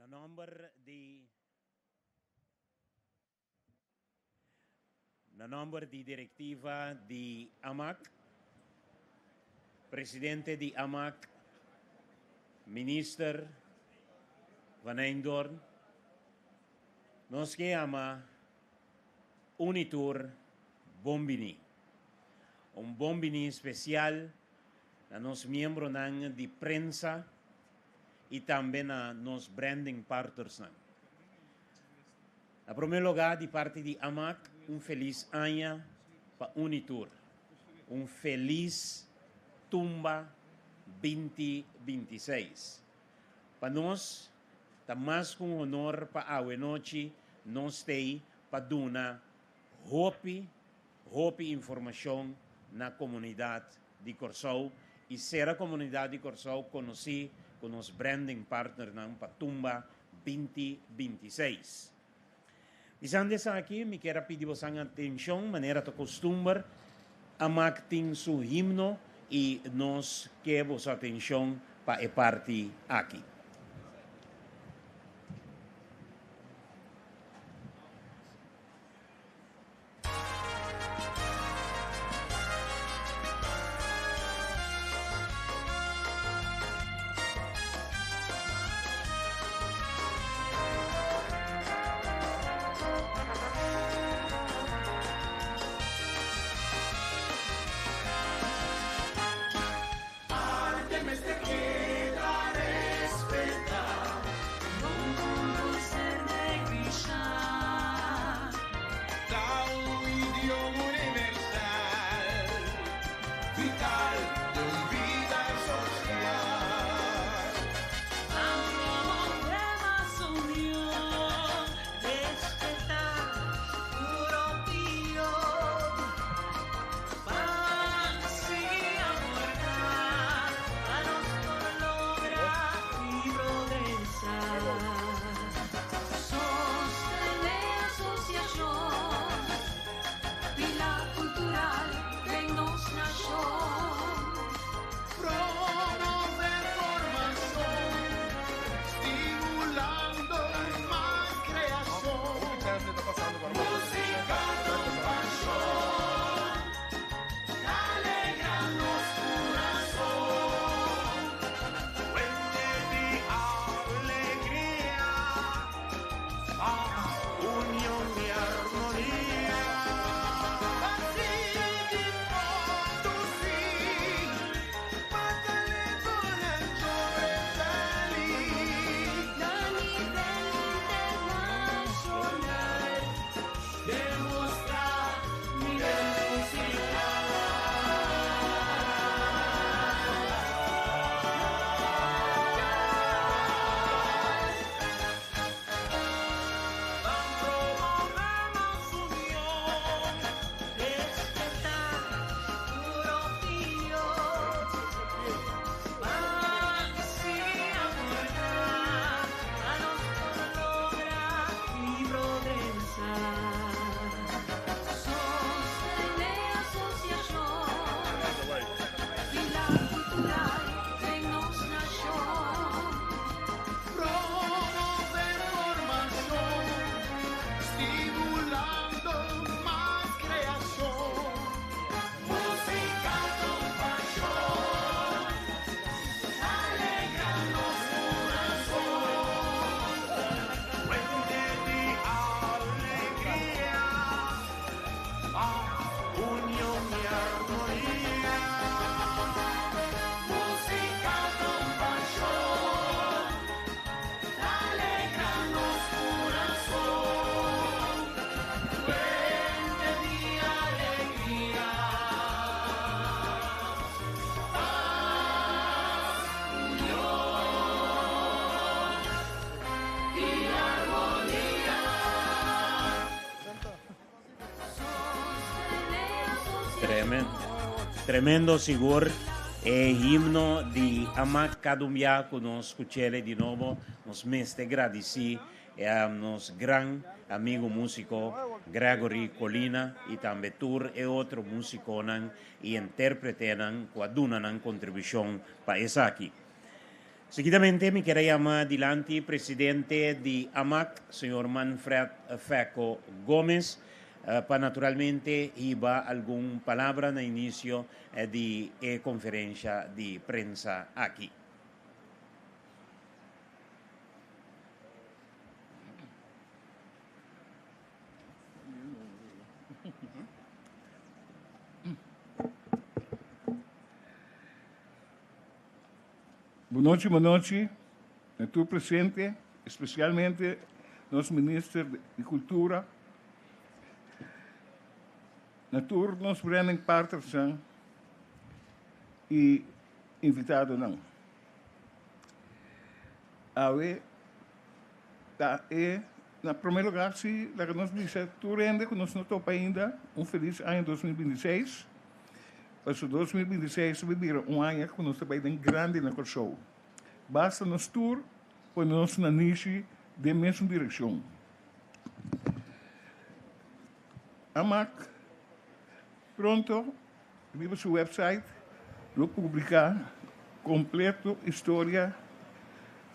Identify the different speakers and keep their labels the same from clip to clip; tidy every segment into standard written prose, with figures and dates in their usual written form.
Speaker 1: Na nomber di Na nomber di directiva di AMAC, Presidente di AMAC, Minister Van Eindhoorn, nos ke yama Unitur bon bini. Un bon bini special na nos miembronan di prensa y tambe na nos branding partnersnan. Na prome lugá di parti di AMAC un felis aña pa un y tur. Un felis Tumba binti 26. Pa nos ta mas ku un honor pa awe nochi nos t'ei pa duna hopi hopi informashon na komunidat di Kòrsou i sera komunidat di Kòrsou konosí ku nos branding partnernan pa Tumba 2026. Bisando esaki, mi kier a pidi bosan atencion, manera ta costumber, AMAC tin su himno y nos ke boso atencion pa e parti aki. Tremendo. Tremendo sigur e himno di Amak Kadumbia ku nos skuch'ele di nobo. Nos mester gradisí nos gran amigo músiko Gregory Colina i tambe tur e otro músikonan i intérpretenan ku a duna nan kontribushon pa esaki. Seguidamente mi kier a yama dilanti presidente di AMAC, señor Manfred Feco Gomez, pa naturalmente hiba algun palabra na inicio di e conferencia di prensa aki.
Speaker 2: Bon nochi, bon nochi na tur presente, especialmente nos Minister di Cultura, na tur nos branding partnersnan y invitadonan. Awe ta e na prome lugar si laga nos bisa tur hende ku nos no topa ainda un felis aña 2026. Pasobra 2026 ta bira un aña ku nos ta bai den grandi na Kòrsou. Basta nos tur pone nos nanishi den mesun direkshon. Amak pronto riba su website lo publiká kompleto historia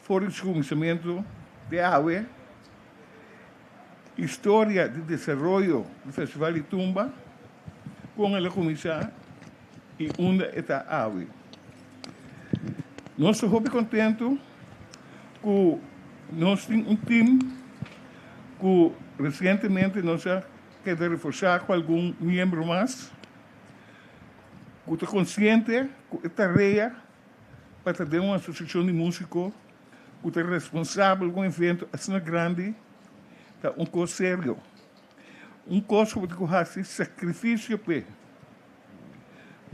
Speaker 2: for di su kuminsamentu te awe, historia di desaroyo di Festival di Tumba, kon el a kuminsá i unda e ta awe. Nos ta hopi kontentu ku nos tin un tim ku resientemente nos a keda reforsá ku algun miembro mas ku ta konsiente ku e tarea pa ta den un asosiashon di músiko ku ta responsabel ku un evento asina grandi ta un kos serio. Un kos ku bo tin ku hasi sakrifisio p'e.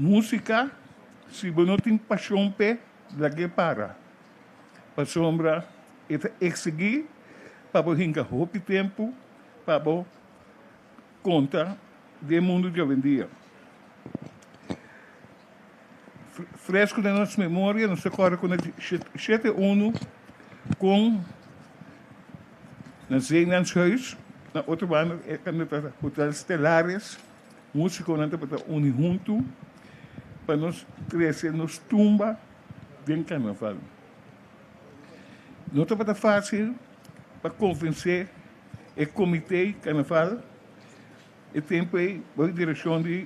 Speaker 2: Músika, si bo no tin pashon p'e, lag'é para. Pasobra e ta eksigí pa bo hinka hopi tempu pa bo konta den mundu di awendia. Fresco den nos memoria, nos ta kòrda ku na 71 kon na Zeelandshuis, na otro banda e kanda ta Hotel Stellaris, músikonan tabata uni huntu pa nos trese nos tumba den karnaval. No tabata fásil pa konvensé e komité karnaval. E tempu ei bou direkshon di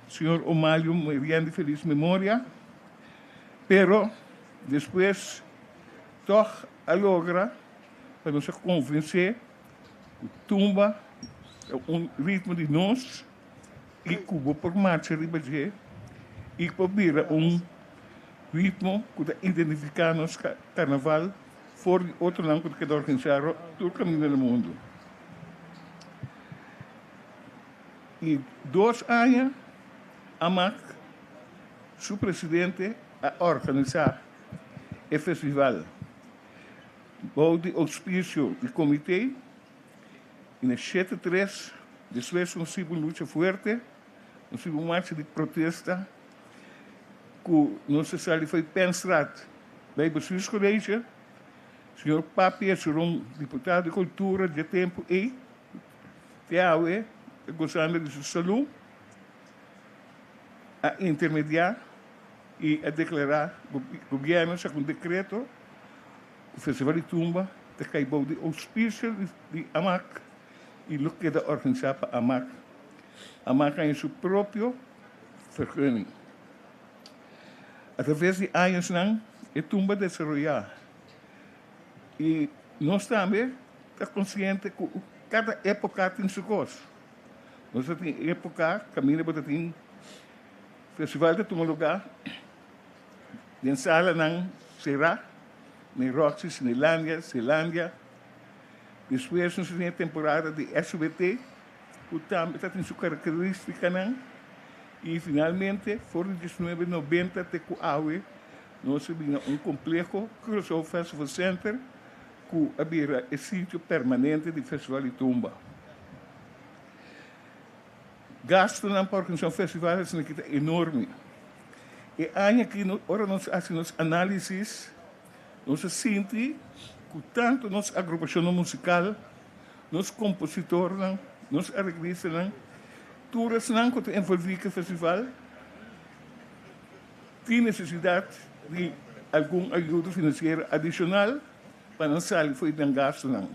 Speaker 2: señor Omalio Merian di felis memoria, pero despues tòg a logra pa nos a konvensé ku tumba ta un ritmo di nos i ku bo por marcha riba dje i por bira un ritmo ku ta identifiká nos karnaval for di otronan ku ta keda organisá tur kaminda na mundu. I dos aña Amak su presidente a organisá e festival bou di ouspicio di comité i na 73 despues nos sibi un lucha fuerte, nos sibi un marcha di protesta ku nos a sali fo'i Penstraat bai Bestuurscollege. Señor Papi Esuron, diputado di Cultura dje tempu ei, te awe ta gozando di su salú, a intermediá i a deklará gobièrnu saka un dekreto ku Festival di Tumba ta kai bou di ouspicio di Amak i lo keda organisá pa Amak. Amak haña su propio vergunning. Atraves di añosnan e tumba a desaroyá i nos tambe ta konsiente ku kada époka tin su kos. Nos ta tin époka kaminda bo ta tin festival ta tuma lugá den salanan será, den Roxy, Cinelandia, Zeelandia. Despues nos ta tin e temporada di SVT ku tambe ta tin su karakterístikanan. I finalmente, for di 1990 te ku awe, nos a bini na un kompleho, Curaçao Festival Center, ku a bira e sitio permanente di Festival di Tumba. Gastunan pa organisá un festival asina aki ta enorme. E aña aki, ora nos a hasi nos análisis, nos a sinti ku tantu nos agrupashonnan musikal, nos kompositornan, nos areglistanan, Tur esnan ku ta envolví ku e festival tin nesesidat di algun ayudo finansiero adishonal pa nan sali for di nan gastunan.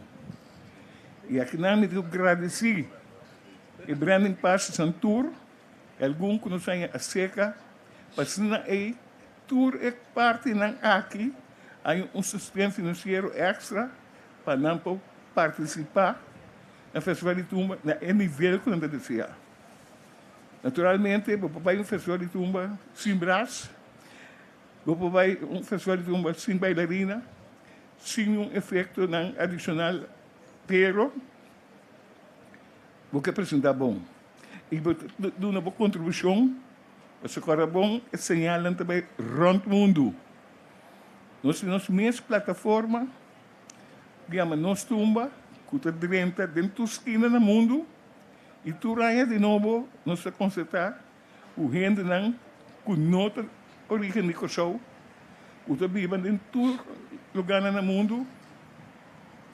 Speaker 2: I akinan mi tin ku gradisí e Branding Partners tur, i algun ku nos haña aserka pa asina ei tur e partinan aki haña un sosten finansiero èkstra pa nan por partisipá na Festival di Tumba na e nivel ku nan ta deseá. Naturalmente bo por bai un festival di tumba sin bras, bo por bai un festival di tumba sin bailarina, sin un efectonan adicional, pero bo ke presenta bon y bo ta duna bo contribucion pasobra ora bon e señalnan ta bai rond mundu. Nos tin nos mes plataforma ku yama Nos Tumba ku ta drenta den tur skina na mundu. I tur aña di nobo nos ta konstatá ku hendenan ku no ta orígen di Kòrsou, ku ta biba den tur lugánan na mundu,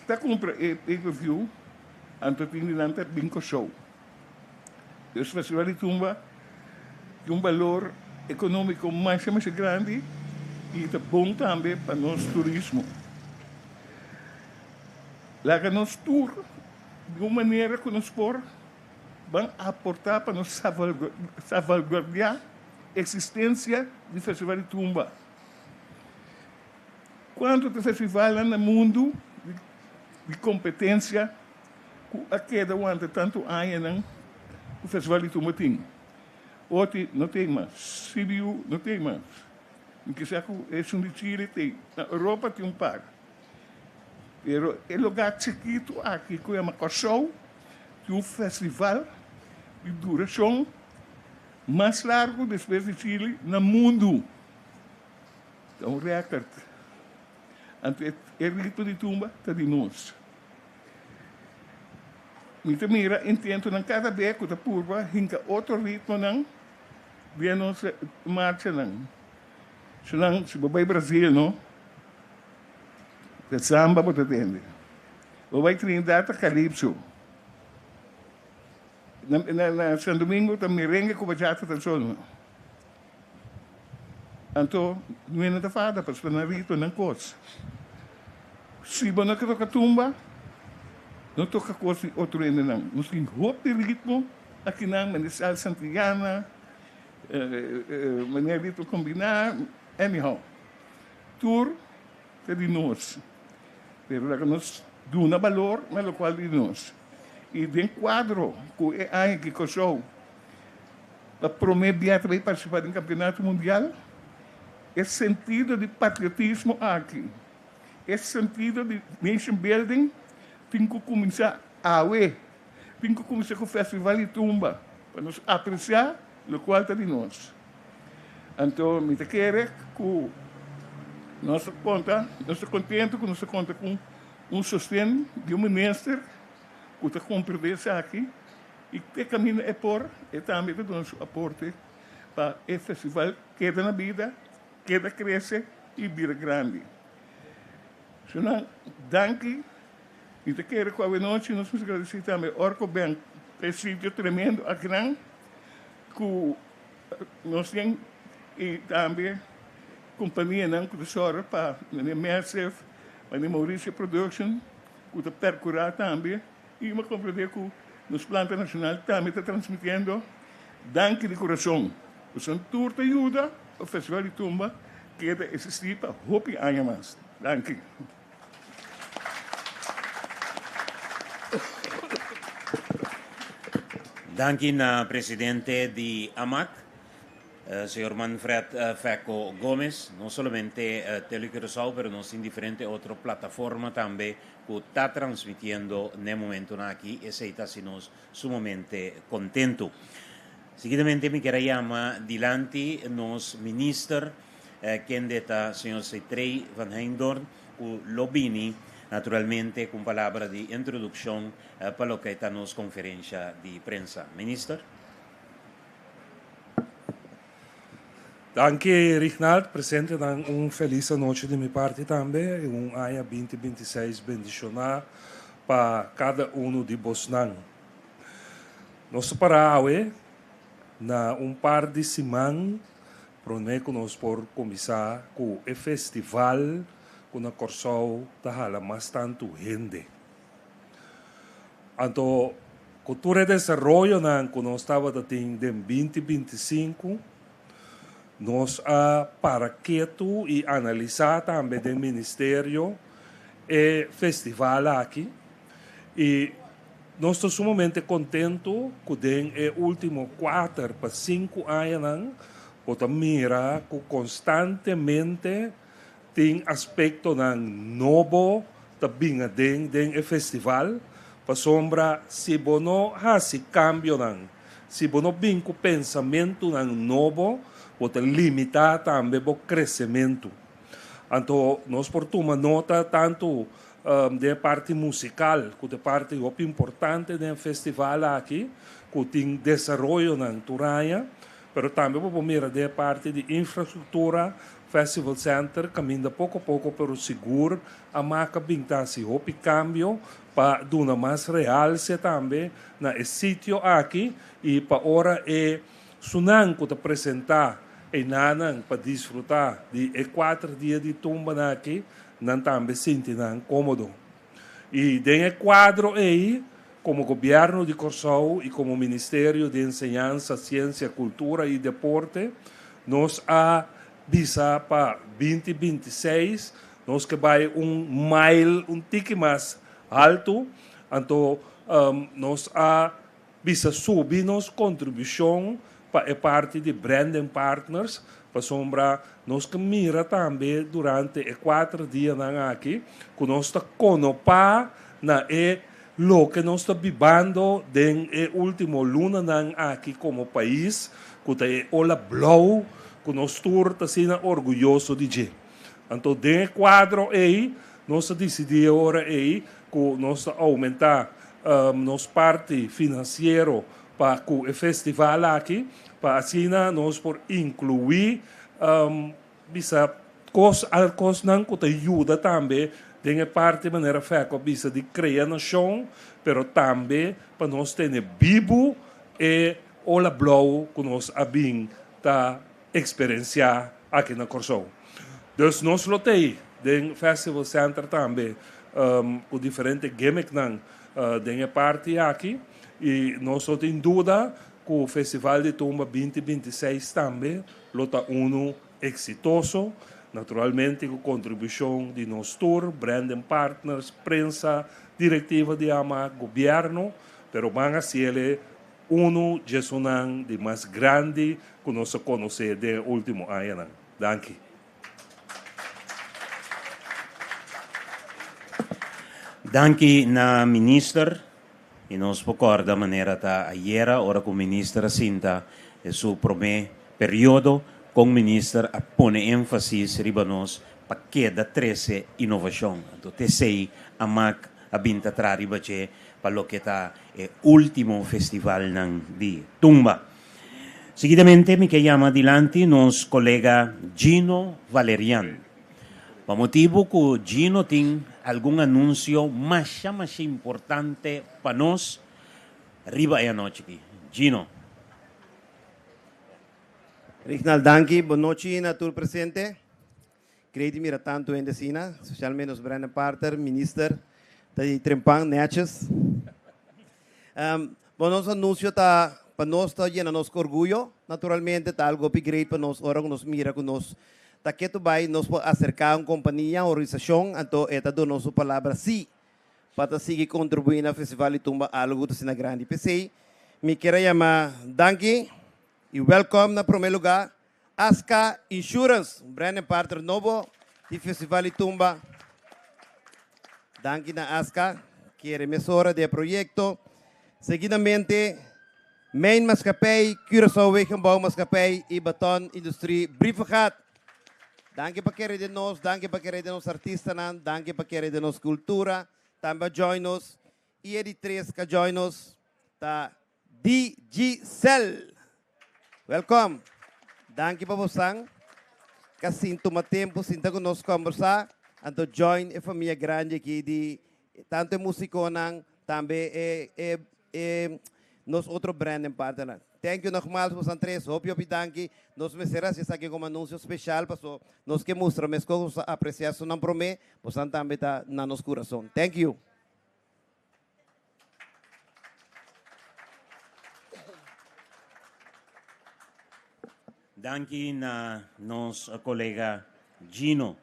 Speaker 2: ta kumpra e pay-per-view, anto tin di nan ta bin Kòrsou. Dus Festival di Tumba tin un balor ekonómiko masha masha grandi i ta bon tambe pa nos turismo. Laga nos tur Di un manera ku nos por ban aportá pa nos salvaguardiá eksistensia di Festival di Tumba. Kuantu ta festivalnan na mundu di kompetensia ku a keda wanta tantu añanan ku Festival di Tumba tin? Oti no tin mas, CBU no tin mas, mi kisa ku esun di Chile tin, na Europa tin un par. Pero e lugar chikitu aki ku yama Kòrsou tin un festival di durashon mas largu despues di Chili na mundu. Ta un rèkòrt. Anto e ritmo di tumba ta di nos. Mi ta mira intentonan kada be ku ta purba hinka otro ritmonan den nos marchanan. Su si bo bai Brasil no. Ta samba bo ta tende. Bo bai Trinidad ta calypso. Na, na, na San Domingo ta merengue ku bachata ta sona. Anto, no ta fada pasobra nan ritmo nan kos. Si bo no ke toka tumba, no toka kos di otro hendenan. Nos tin hopi ritmo akinan, manera salsa antillana, manera ritmo kombiná, anyhow. Tur ta di nos, pero laga nos duna balor na lokual di nos. I den kuadro ku e aña ki Kòrsou pa promé bia ta bai partisipá den Kampeonato Mundial, e sentido di patriotismo aki, e sentido di nation building tin ku kuminsá awe, tin ku kuminsá ku Festival di Tumba pa nos apresiá lokual ta di nos. Anto mi ta kere ku nos ta konta, nos ta kontento ku nos ta konta ku un sosten di un minister ku ta komprendé esaki i te kaminda e por e tambe ta duna su aporte pa e festival keda na bida, keda krese i bira grandi. Sunan, danki. Mi ta kere ku awenochi nos mester gradisí tambe Orco Bank pa e sitio tremendo akinan ku Nos tin i tambe kompanianan ku ta sòru pa manera Massive, manera Mauricio Production ku ta perkurá tambe i mi a komprendé ku nos planta nashonal tambe ta transmitiendo. Danki di kurason. Boso tur ta yuda pa Festival di Tumba keda eksistí pa hopi aña mas. Danki.
Speaker 1: Danki na presidente di AMAC, señor Manfred Fecco Gomez. No solamente Tele Curaçao, pero nos tin diferente otro plataforma tambe cu ta transmitiendo n'e momentonan aki. Esey ta haci nos sumamente contento. Seguidamente mi kier a yama dilanti nos minister, kende ta señor Seitrey van Heyndorn, cu lo bini naturalmente cu un palabra di introduccion pa loke ta nos conferencia di prensa. Minister.
Speaker 3: Danki Rignald, presentenan un feliz anochi di mi parti tambe y un aña binti binti seis bendiciona pa cada uno di bosnan. Nos ta para awe na un par di siman. Promé ku nos por kuminsá ku e festival ku na Kòrsou ta hala mas tantu hende. Anto ku tur e desaroyonan ku nos tabata tin den 2025, nos a para ketu i analisá tambe den ministerio e festival aki i nos ta sumamente kontentu ku den e último kuater pa sinku añanan bo ta mira ku konstantemente tin aspektonan nobo ta bin aden den e festival, pasobra si bo no hasi kambionan, si bo no bin ku pensamentunan nobo, bo ta limitá tambe bo kresementu. Anto nos por tuma nota tantu den e parti musikal ku ta e parti hopi importante den e festival aki ku tin desaroyonan tur aña, pero tambe bo por mira den e parti di infrastruktura, Festival Center kaminda poko poko pero sigur a maka bin ta hasi hopi kambio pa duna mas realse tambe na e sitio aki i pa ora e Sunan ku ta presentá einanan pa disfrutá di e kuater dia di tumbanan aki, nan tambe sinti nan kómodo. I den e kuadro ei, komo Gobièrnu di Kòrsou i komo Ministerio di Enseñansa, Siensia, Kultura i Deporte, nos a bisa pa 2026 nos ke bai un mail un tiki mas haltu, anto nos a Bisa subi nos kontribushon pa e parti di Branding Partners, pasobra nos ke mira tambe durante e kuater dianan aki ku nos ta konopá na e loke nos ta bibando den e último lunanan aki komo pais, ku ta e ola blou ku nos tur ta asina orguyoso di dje. Anto den e kuadro ei nos a disidí e ora ei ku nos ta oumentá nos parti finansiero pa ku e festival aki, pa asina nos por inkluí bisa kos al kosnan ku ta yuda tambe den e parti manera Fèko a bisa di krea nashon, pero tambe pa nos tene bibu e ola blou ku nos a bin ta eksperensiá aki na Kòrsou. Dus nos lo t'ei den Festival Center tambe ku diferente gimmicknan den e parti aki i nos no tin duda ku Festival di Tumba 2026 tambe lo ta unu eksitoso, naturalmente ku kontribushon di nos tur, Branding Partners, prensa, direktiva di ama, gobièrnu, pero ban hasiel Unu djesunan di mas grandi ku nos a konosé den e último añanan. Danki.
Speaker 1: Danki na Minister y nos por corda manera ta ayera ora cu Minister a sinta e su prome periodo con Minister a pone enfasis riba nos pa keda trece innovacion. Anto t'esey a mak a bin ta tra riba dje pa loke ta e ultimo festivalnan di tumba. Seguidamente mi ke yama dilanti nos kolega Gino Valerian. Pa motibu ku Gino tin algun anunsio masha masha importante pa nos riba e anochi aki. Gino.
Speaker 4: Rignald danki, bon nochi na tur presente. Cree di mira tanto hende asina, specialmente nos Brandon Parter, minister, ta di trempan, netjes. Bon, nos anuncio ta, pa nos ta yena nos cu orguyo, naturalmente, ta algo hopi great pa nos ora cu nos mira cu nos ta ketu bay, nos por acerca un compania, un organisacion, anto e ta duna nos su palabra si, pa ta sigui contribui na Festival di Tumba algo cu ta asina grandi. P'esey, mi kier a yama danki y welcome na prome lugar Aska Insurance, un branding partner nobo di Festival di Tumba. Danki na Aska, kere mesora di e proyekto. Seguidamente, Mijn Maatschappij, Curaçao Wegenbouw Maatschappij i Baton Industrie Brievengat. Danki pa kere den nos, danki pa kere den nos artistanan, danki pa kere den nos kultura. Tambe a join nos. I e di tres ku a join nos ta Digicel. Welkom. Danki pa bosan ka sin tuma tempu sinta ku nos kombersá, anto join e famia grandi aki di tantu e musikonan, tambe e e e nos otro branding partnernan. Thank you nogmaals bosan tres, hopi hopi danki. Nos mester hasi esaki komo anunsio speshal paso nos ke mustra meskos nos ta apresia esunnan prome, bosan tambe ta na nos kurason. Thank you.
Speaker 1: Danki na nos kolega Gino.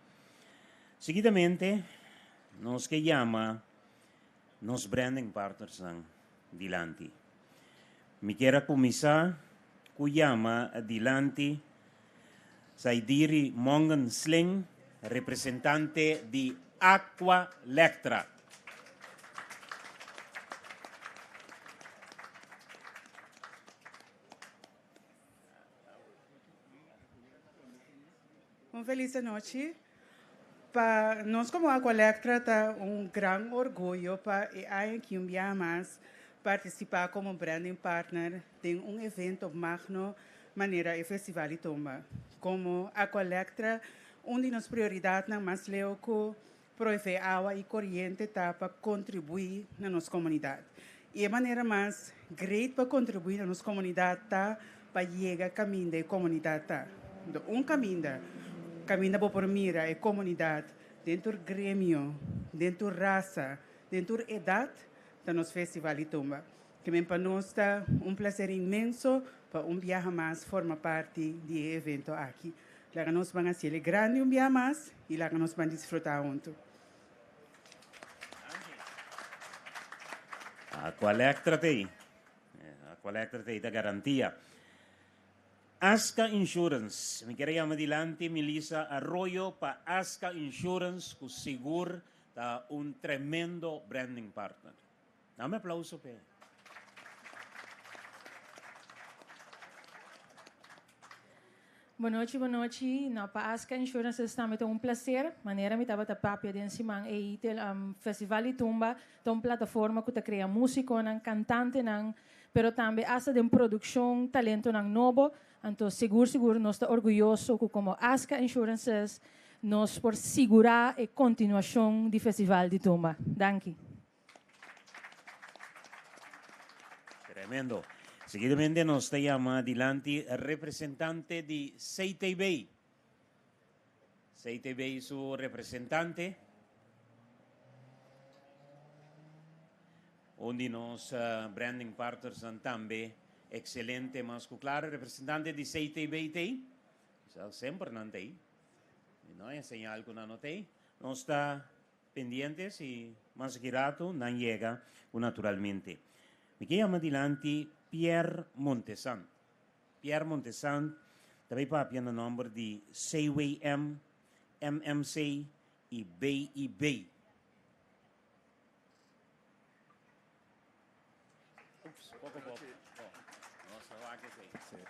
Speaker 1: Seguidamente nos ke yama nos branding partnersnan dilanti. Mi kier a kuminsá ku yama dilanti Saidiri Mongen Sling, representante di Aqualectra.
Speaker 5: Un felis anochi. Pa nos como Aqualectra ta un gran orguyo pa e aña aki un biaha mas participa como branding partner den un evento magno manera e Festival di Tumba. Como Aqualectra un di nos prioridadnan mas leu cu Provee awa y coriente ta pa contribui na nos comunidad. Y e manera mas great pa contribui na nos comunidad ta pa yega caminda e comunidad ta. Enton un caminda, caminda bo por mira e comunidad den tur gremio, den tur rasa, den tur edad ta nos Festival di Tumba. Ke men pa nos ta un placer inmenso pa un biaha mas forma parti di e evento aki. Laga nos ban haciele grandi un biaha mas y laga nos ban disfruta hunto.
Speaker 1: Aqualectra t'ei. Aqualectra t'ei ta garantia. Asca Insurance. Mi kier a yama dilanti Melissa Arroyo pa Asca Insurance cu sigur ta un tremendo branding partner. Dame aplauso p'e.
Speaker 6: Bonochi bonochi, no pa Aska Insurances tambe ta un placer, manera mi tabata papia den siman ei tel Festival di Tumba ta un plataforma cu ta crea musiconan, cantantenan, pero tambe hasta den produccion talentonan nobo, anto sigur sigur nos ta orguyoso cu como Aska Insurances nos por sigura e continuacion di Festival di Tumba. Danki.
Speaker 1: Tremendo. Seguidamente nos ta yama dilanti representante di CTB. CTB su representante. Un di nos eh, branding partners dan tambe excelente mas ku claro. Representante di CTB tei. Semper nan tei. No hay señal ku nan no tei. Nos ta Pendiente si mas aki rato nan yega ku naturalmente. Mi ke yama dilanti Pierre Montesant. Pierre Montesant ta bay papia na nomber di CWM, MMC y BIB.
Speaker 7: Ups, poco poco. Oh, nos ta wak esey.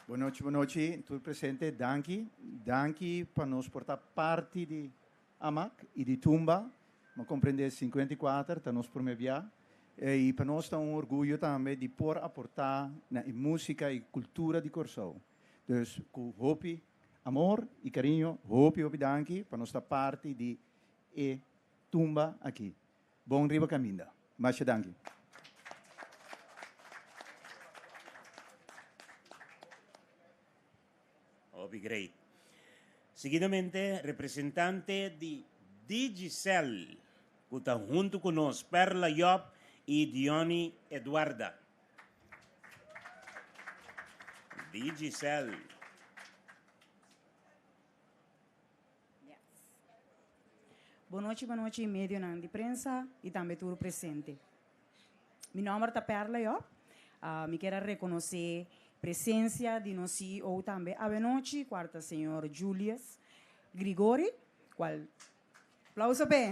Speaker 7: Bon nochi, bon nochi, tur presente. Danki, danki pa nos por ta parti di Amak i di tumba, mi a komprendé 54 ta nos promé bia, i pa nos ta un orguyo tambe di por aportá na e músika i kultura di Kòrsou. Dus ku hopi amor i kariño, hopi hopi danki pa nos ta parti di e tumba aki. Bon riba kaminda. Masha danki.
Speaker 1: Hopi great. Seguidamente representante di Digicel cu ta hunto cu nos Perla Job y Diony Eduarda. Digicel.
Speaker 8: Bon nochi, bon nochi medionan di prensa y tambe tur presente. Mi nomber ta Perla Job. Mi kier a reconoce presencia di nos CEO tambe awenochi, cual ta señor Julius Grigori, cual aplauso p'e.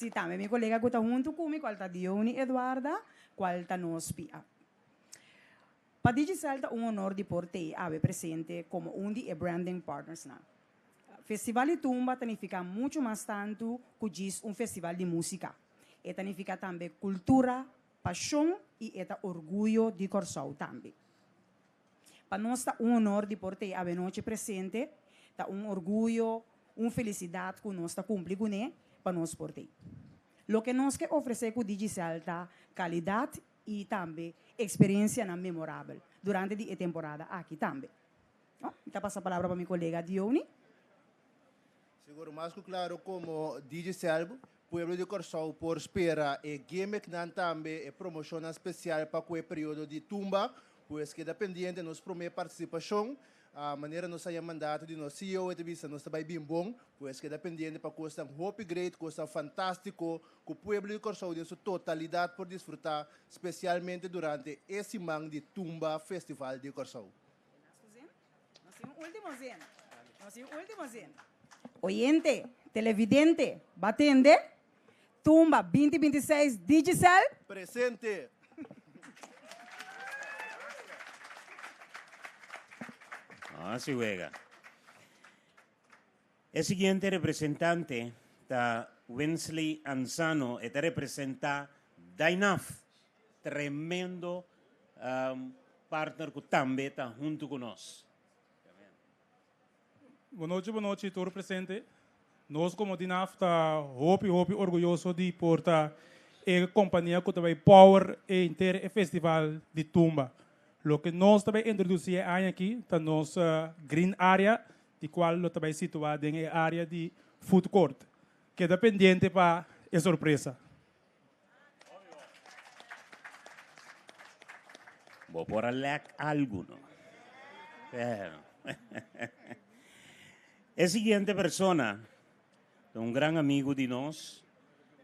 Speaker 8: Si tambe mi colega cu ta hunto cu mi, cual ta Diony Eduarda, cual ta nos PA. Pa Digicel ta un honor di por tei awe presente como un di e branding partnersnan. Festival di Tumba ta nifiká muchu mas tantu ku djis un festival di músika. E ta nifiká tambe kultura, pashon i e ta orguyo di Kòrsou tambe. Pa nos ta un honor di por tei awenochi presente, ta un orguyo, un felisidat ku nos ta kumpli kuné pa nos por tei. Loke nos ke ofresé ku Digicel ta kalidat. i tambe eksperensianan memorabel durante di e temporada aki tambe. No, mi ta pasa palabra pa mi kolega Diony.
Speaker 9: Sigur mas ku klaro komo Digicel, pueblo di Kòrsou por spera e gimmicknan tambe e promoshonnan spesial pa ku e periodo di tumba, pues keda pendiente nos promé partisipashon. Manera nos a haña mandato di nos CEO e ta bisa nos ta bai bin bon, pues keda pendiente pa kosnan hopi great, kosnan fantástiko ku pueblo di Kòrsou den su totalidat por disfrutá spesialmente durante e siman di Tumba Festival di Kòrsou.
Speaker 8: Nos tin un último zin. Nos tin un último zin. Oyente, televidente, ba tende? Tumba 2026 Digicel.
Speaker 9: Presente!
Speaker 1: Así wega. E siguiente representante ta Winsley Ansano, e ta representa Dynaf, tremendo partner cu tambe ta hunto cu nos.
Speaker 10: Bon nochi, bon nochi tur presente. Nos como Dynaf ta hopi hopi orguyoso di por ta e compania cu ta bay power e henter e festival di Tumba. Loke nos ta bay introduci e aña aki ta nos green area di cual lo ta bay situa den e area di food court. Keda pendiente pa e sorpresa.
Speaker 1: Bo por a lek algu no. Pero e siguiente persona ta un gran amigo di nos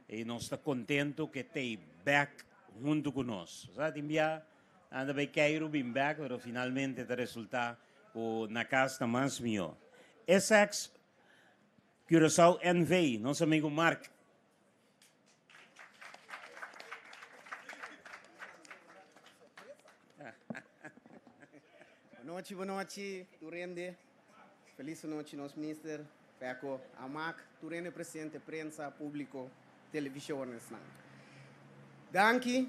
Speaker 1: y nos ta contento que t'ey back hunto cu nos. Sa tin bia anda bay keiru bin back pero finalmente ta resulta cu na cas ta mas miho. Essex Curaçao NV, nos amigo Mark.
Speaker 11: Bonochi, bonochi, tur hende. Felis anochi, nos minister, Feco, Amak, tur hende presente, prensa, publico, televisionesnan. Danki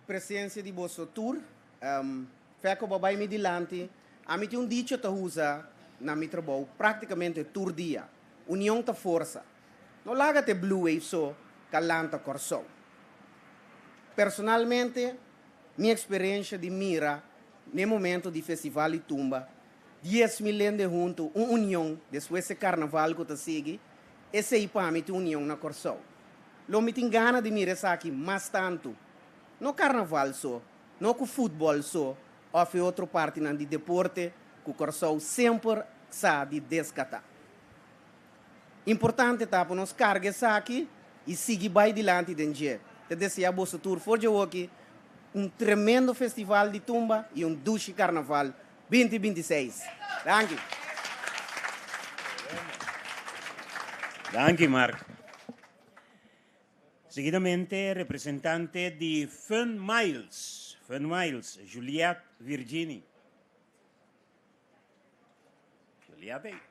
Speaker 11: presencia di boso tur. Feco, bo a bai mi dilanti. Ami tin un dicho ta usa na mi trabou practicamente tur dia, Union ta forsa. No laga te Blue Wave so ka lanta Kòrsou. Personalmente, mi eksperensha di mira n'e momento di Festival di Tumba, 10,000 hende huntu, un union, despues e karnaval ku ta sigui, esei pa mi tin union na Kòrsou. Lo mi tin gana di mira esaki mas tantu. No karnaval so, no ku futbòl so òf e otro partinan di deporte ku Kòrsou semper sa di deskatá. Importante ta pa nos karga esaki i sigui bai dilanti den dje. Ta deseá boso tur for dje woki un tremendo festival di tumba i un dushi karnaval 2026. Danki.
Speaker 1: Danki Mark. Seguidamente representante di Fun Miles, Fun Miles, Juliette Virgini. Juliette.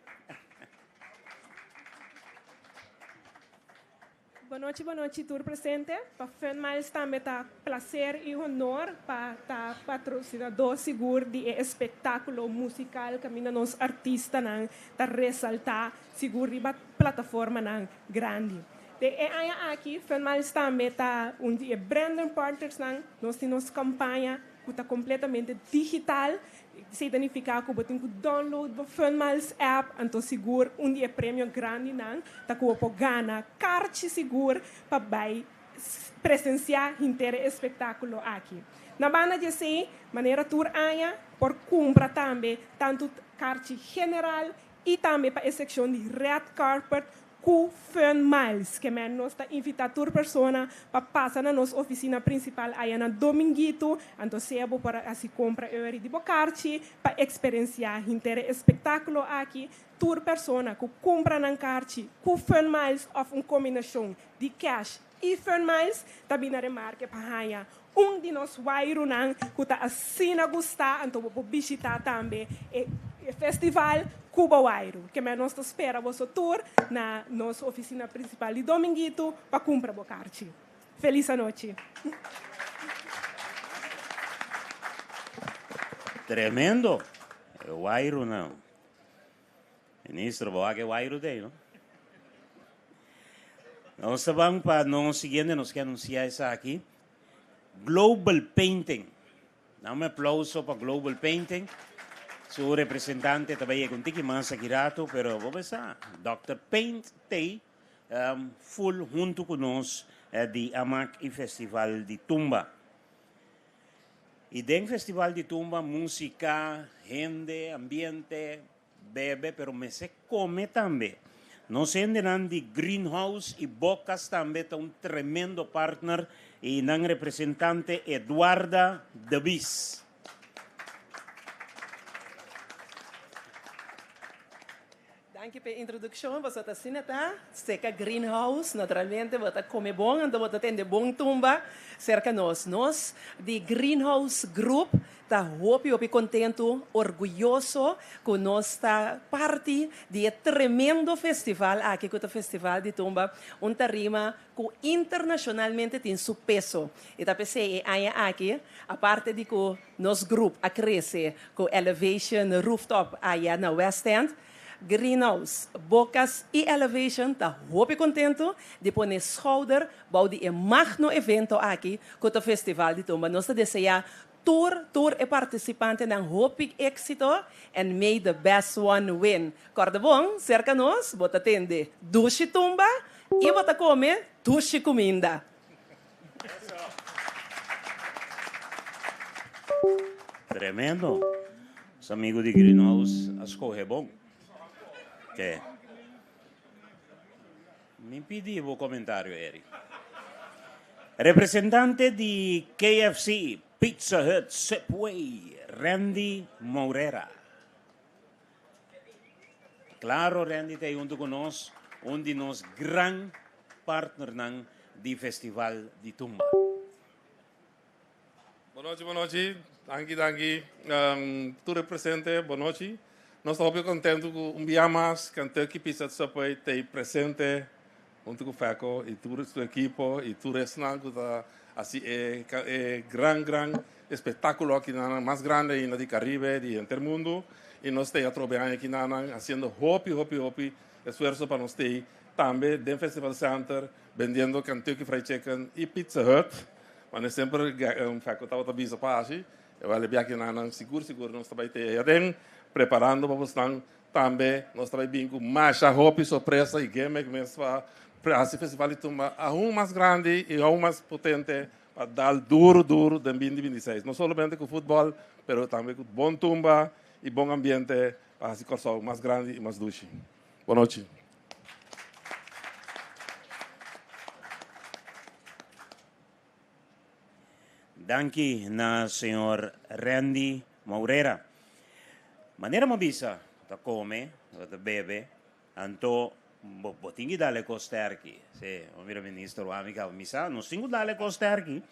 Speaker 12: Bon nochi, bon nochi tur presente. Pa Fun Miles tambe ta placer y honor pa ta patrocinador sigur di e espectaculo musical caminda nos artistanan ta resalta sigur riba plataformanan grandi. Den e aña aki Fun Miles tambe ta un di e branding partnersnan. Nos tin nos campaña cu ta completamente digital. Esey ta nifica cu bo tin cu download bo Fun Miles app, anto sigur un di e premio grandinan ta cu bo por gana karchi sigur pa bay presencia henter e espectaculo aki. Na banda di esey, manera tur aña, por cumpra tambe tanto karchi general y tambe pa e seccion di red carpet Ku Fun Miles, ke men nos ta invitá tur persona pa pasa na nos ofisina prinsipal aya na Dominguito, anto sea bo por a hasi kompra euri di bo karchi pa eksperensiá hinter e espektákulo aki. Tur persona ku kumpra nan karchi ku Fun Miles òf un kombinashon di cash i Fun Miles ta bin na remarke pa haña un di nos wairunan ku ta asina gustá, anto bo por bishitá tambe e festival ku bo wairu. Kemey nos ta spera boso tur na nos ofisina prinsipal di Dominguito pa kumpra bo karchi. Felis anochi!
Speaker 1: Tremendo! E wairunan. Ministro, bo wak e wairu t'ei, no? Nos ta ban pa nos siguiente, nos ke anunsiá esaki. Global Painting. Na un aplauso pa Global Painting. Su representante ta bay yega un tiki mas aki rato, pero bo besa, Dòkter Paint t'ey full hunto cu nos di Amak y Festival di Tumba. Y den Festival di Tumba musica, hende, ambiente, bebe, pero mester come tambe. Nos hendenan di Greenhouse y Bocas tambe ta un tremendo partner y nan representante Eduarda de Bies.
Speaker 13: Danki p'e introduccion. Boso ta asina ta seca Greenhouse. Naturalmente bo ta come bon, anto bo ta tende bon tumba cerca nos. Nos di Greenhouse Group ta hopi hopi contento, orguyoso cu nos ta parti di e tremendo festival aki cu ta Festival di Tumba, un tarima cu internacionalmente tin su peso. Y ta p'esey e aña aki, aparte di cu nos group a crece cu Elevation Rooftop aya na West End, Greenhouse, Bocas y Elevation ta hopi contento di pone schouder bou di e magno evento aki cu ta Festival di Tumba. Nos ta desea tur tur e participantenan hopi exito and may the best one win. Corda bon, cerca nos bo ta tende dushi tumba y bo ta come dushi cuminda.
Speaker 1: Tremendo. Nos amigo di Greenhouse a scoge bon. Ke. Mi pidi bo comentario, Eric. Representante di KFC, Pizza Hut, Subway, Randy Mourera. Claro Randy ta hunto cu nos, un di nos gran partnernan di Festival di Tumba.
Speaker 14: Bon nochi, bon nochi. Danki, danki. Tur e presente, bon nochi. Nos ta hopi contento cu un bia mas Kentucky Pizza Subway ta presente hunto cu Feco y tur su equipo y tur esnan cu ta haci e e gran, gran espectaculo aki nan mas grande ainda di Caribe, di henter mundo. Y nos ta atrobe aña aki nan haciendo hopi, hopi, hopi esfuerzo pa nos ta tambe den Festival Center bendiendo Kentucky Fried Chicken y Pizza Hut. Mane semper Feco tabata bisa pa haci, e wale biaha nan sigur sigur nos ta bay te aden preparando pa bosnan. Tambe nos ta bay bin cu masha hopi sorpresa y gimmick mes pa haci Festival di Tumba aun mas grandi y aun mas potente pa dal duro duro den binti binti seis. No solamente cu futbol pero tambe cu bon tumba y bon ambiente pa haci Corsou mas grandi y mas dushi. Bon nochi.
Speaker 1: Danki na señor Randy Mourera. Manera mo bisa, ta come, ta bebe, anto bo, bo tin ki dale cos sterki. Sí, bo mira minister wami caba misa, nos tin cu dale cos sterki.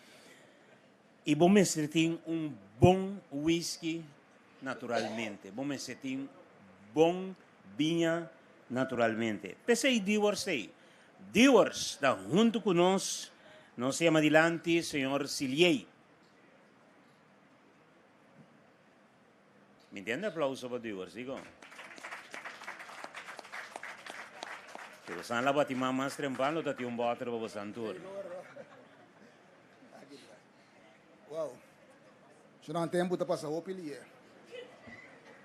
Speaker 1: Y bo mester tin un bon whisky naturalmente. Bo mester tin bon biña naturalmente. P'esey Dewars t'ey. Dewars ta hunto cu nos. Nos yama dilanti señor Siliey. Mi ntende aplauso pa Dewars, dico. Si bosan la bati man mas trempan lo ta tin un boter pa bosan tur.
Speaker 15: Wow. Su tempu ta pasa hopi lihe.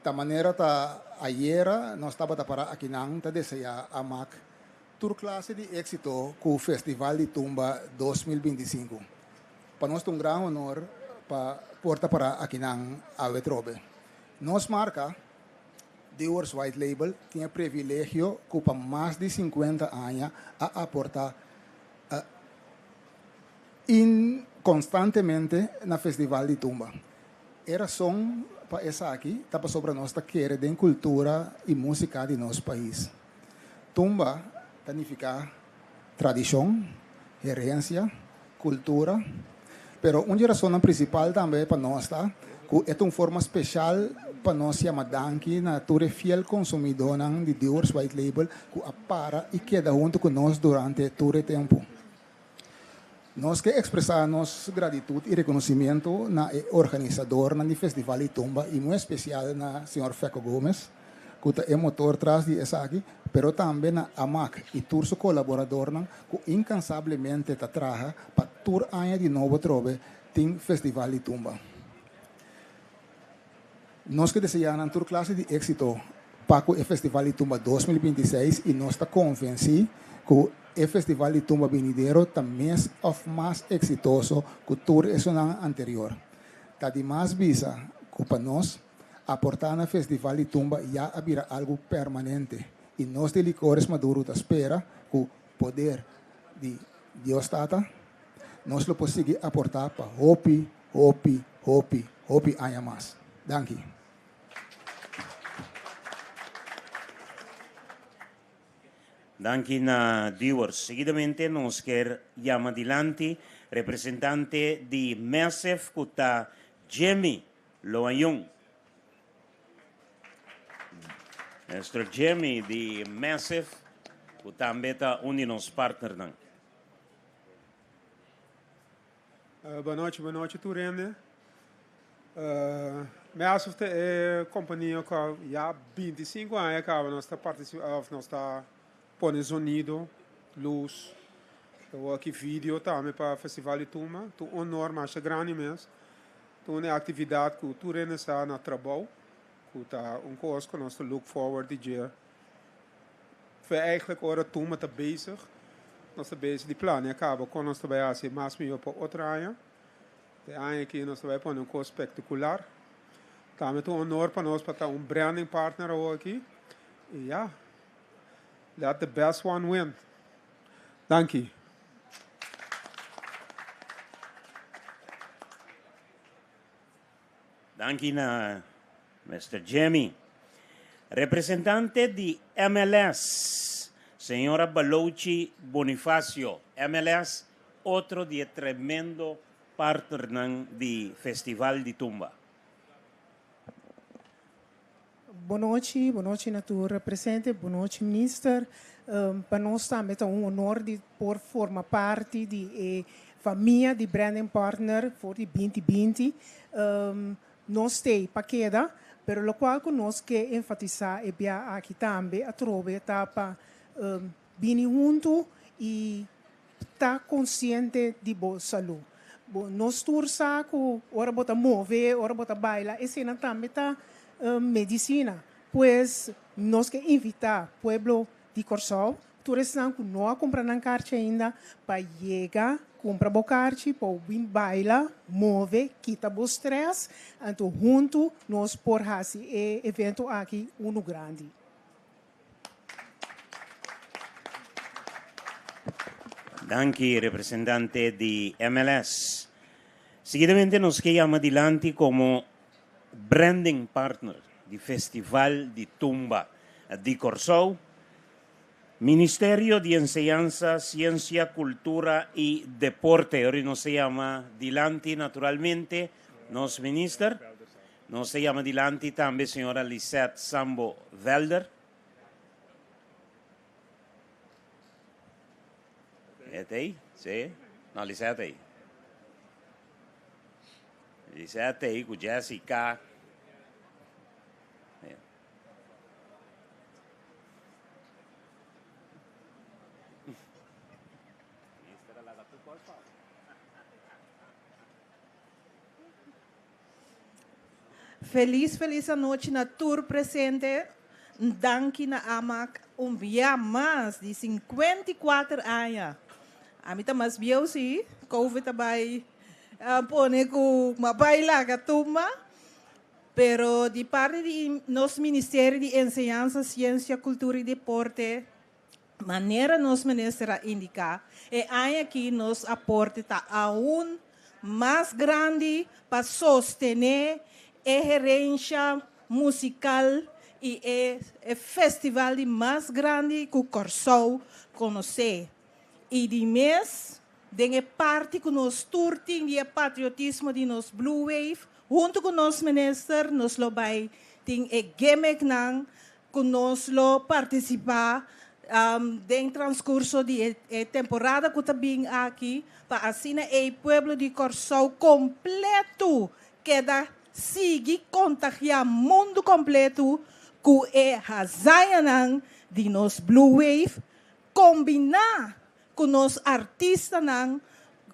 Speaker 15: Ta manera ta ayera nos tabata para akinan ta deseá Amak tur klase di éksito ku Festival di Tumba 2025. Pa nos ta un gran honor pa por ta para akinan awe trobe. Nos marka, Dewar's White Label, tin e privilegio ku pa mas di 50 aña a aportá in konstantemente na Festival di Tumba. E rason pa esaki ta pasobra nos ta kere den kultura i músika di nos pais. Tumba ta nifiká tradishon, herensia, kultura, pero un di e rasonnan prinsipal tambe pa nos ta ku e ta un forma speshal pa nos yama danki na tur e fiel konsumidónan di Dewar's White Label ku a para i keda huntu ku nos durante tur e tempu. Nos ke ekspresá nos gratitut i rekonosimiento na e organisadornan di Festival di Tumba i muy espesial na señor Feco Gomez ku ta e motor tras di esaki, pero tambe na Amak i tur su kolaboradornan ku inkansablemente ta traha pa tur aña di nobo trobe. tin Festival di Tumba. Nos ke deseá nan tur klase di éksito pa ku e Festival di Tumba 2026 i nos ta konvensí ku e Festival di Tumba binidero ta mes òf mas eksitoso ku tur esunnan anterior. Ta di mas bisa ku pa nos, aportá na Festival di Tumba ya a bira algu permanente i nos di Licores Maduro ta spera ku poder di Dios Tata nos lo por sigui aportá pa hopi, hopi, hopi, hopi aña mas. Danki.
Speaker 1: Danki na Dewars. Seguidamente nos kier yama dilanti representante di Massive cu ta Jimmy Loayon. Mister Jimmy di Massive cu tambe ta un di nos partnernan.
Speaker 16: Bonochi, bonochi tur hende. Massive ta e kompania ku ya 25 aña kaba nos ta partisipa òf nos ta pone zonido, lus, awor aki video tambe pa Festival di Tumba. Ta un honor masha grandi mes. Ta un aktividat ku tur hende sa na trabou, ku ta un kos ku nos ta look forward di dje. Fue eigenlijk ora Tumba ta bezig, nos ta bezig di plania kaba kon nos ta bai hasi mas mihó pa otro aña. E aña aki nos ta bai pone un kos spektakular. Tambe ta un honor pa nos pa ta un branding partner awor aki. I ya, let the best one win. Danki.
Speaker 1: Danki na Mister Jimmy. Representante di MLS, señora Balouchi Bonifacio. MLS, otro di e tremendo partnernan di Festival di Tumba.
Speaker 5: Bonochi, bonochi na tur presente, bonochi minister. Pa nos tambe ta un honor di por forma parti di e famia di branding partner for di 2020. Nos t'ei pa keda, pero lokual ku nos ke enfatisá e bia aki tambe atrobe ta pa bini huntu i ta konsiente di bo salú. Bo nos tur sa ku ora bo ta move, ora bo ta baila, eseinan tambe ta medisina. Pues nos ke invitá pueblo di Kòrsou, tur esnan ku no a kumpra nan karchi ainda, pa yega kumpra bo karchi pa bo bin baila, move, kita bo strès, anto huntu nos por hasi e evento aki unu grandi.
Speaker 1: Danki representante di MLS. Seguidamente nos ke yama dilanti komo branding partner di Festival di Tumba di Kòrsou, Ministerio di Enseñansa, Siensia, Kultura i Deporte. Ora nos ta yama dilanti naturalmente nos minister. Nos ta yama dilanti tambe señora Lisette Sambo Velder. E ta ei? Sí. No, Lisette ta ei. Lisette ta ei ku Jessica.
Speaker 17: Felis felis anochi na tur presente. Danki na Amak un bia mas di 54 aña. Ami ta mas bieu si, Covid a bai pone ku m'a bai laga tumba. Pero di parti di nos Ministerio di Enseñansa, Siensia, Kultura i Deporte, manera nos minister a indiká, e aña aki nos aporte ta aun mas grandi pa sostené e herensha musikal i e e festival di mas grandi ku Kòrsou konosé. I di mes den e parti ku nos tur tin di e patriotismo di nos Blue Wave, huntu ku nos minister nos lo bai tin e gimmicknan ku nos lo partisipá den transkurso di e temporada ku ta bin aki pa asina ei pueblo di Kòrsou kompletu keda sigui kontagiá mundu kompletu ku e hazañanan di nos Blue Wave kombiná ku nos artistanan.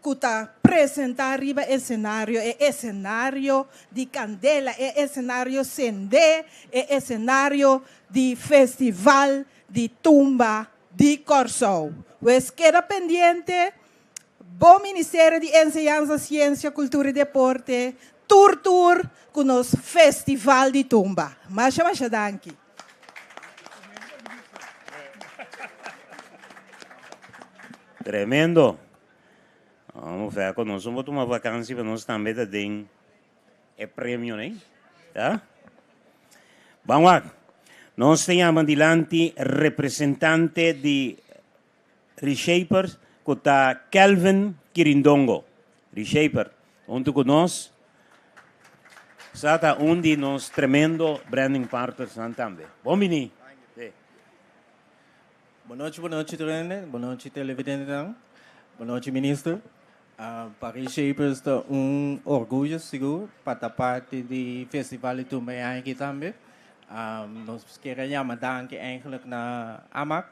Speaker 17: ku ta presentá riba esenario, e esenario di kandela, e esenario sendé, e esenario di Festival di Tumba di Kòrsou. Wes keda pendiente, bo Ministerio di Enseñansa, Siensia, Kultura i Deporte tur tur ku nos Festival di Tumba. Masha masha danki.
Speaker 1: Tremendo. Vamos ver con nos vamos tomar vakantie, pero nos tambe ta den e premio, né? Tá? Vamos lá. Nos te llama dilanti representante di Reshapers, ku ta Kelvin Kirindongo. Reshaper, huntu ku nos, sa ta un di nos tremendo branding partners nan tambe. Bon bini. Sí.
Speaker 18: Bon nochi, bon nochi tur hende, bon nochi televidentenan, bon nochi minister. Uh, pa Reshapers ta un orguyo sigur pa ta parti di Festival di Tumba e aña aki tambe. Um, nos kier a yama danki eigenlijk na AMAC.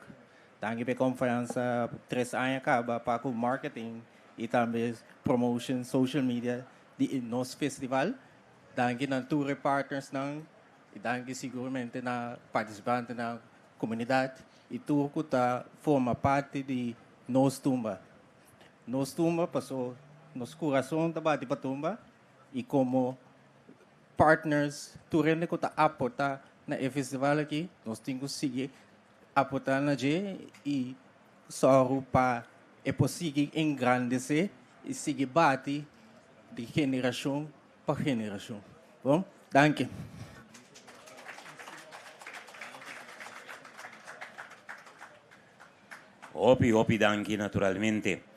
Speaker 18: Danki pa e konfiansa tres aña kaba pa ku marketing i tambe promotion social media di nos festival. Danki na tur e partnersnan i danki siguramente na partisipantenan, komunidat i tur ku ta forma parti di nos tumba. Nos tumba paso nos kurason ta bati pa tumba i komo partners tur hende ku ta aporta na e festival aki nos tin ku sigui aporta na dje i sòru pa e por sigui engrandesé i sigui bati di generashon pa generashon. Bon, danki.
Speaker 1: Hopi, hopi danki naturalmente.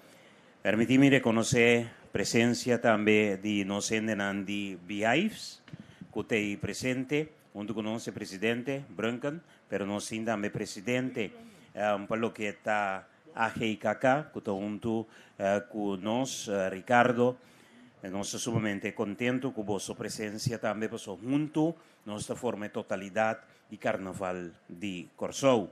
Speaker 1: Permití mi rekonosé presensia tambe di nos hendenan di Beehives ku ta ei presente. Huntu ku nos e presidente Brunken, pero nos tin tambe presidente pa loke ta AGKK ku ta huntu ku nos, Ricardo. Nos ta sumamente kontentu ku boso presensia tambe pasobra huntu nos ta forma e totalidat di Karnaval di Kòrsou.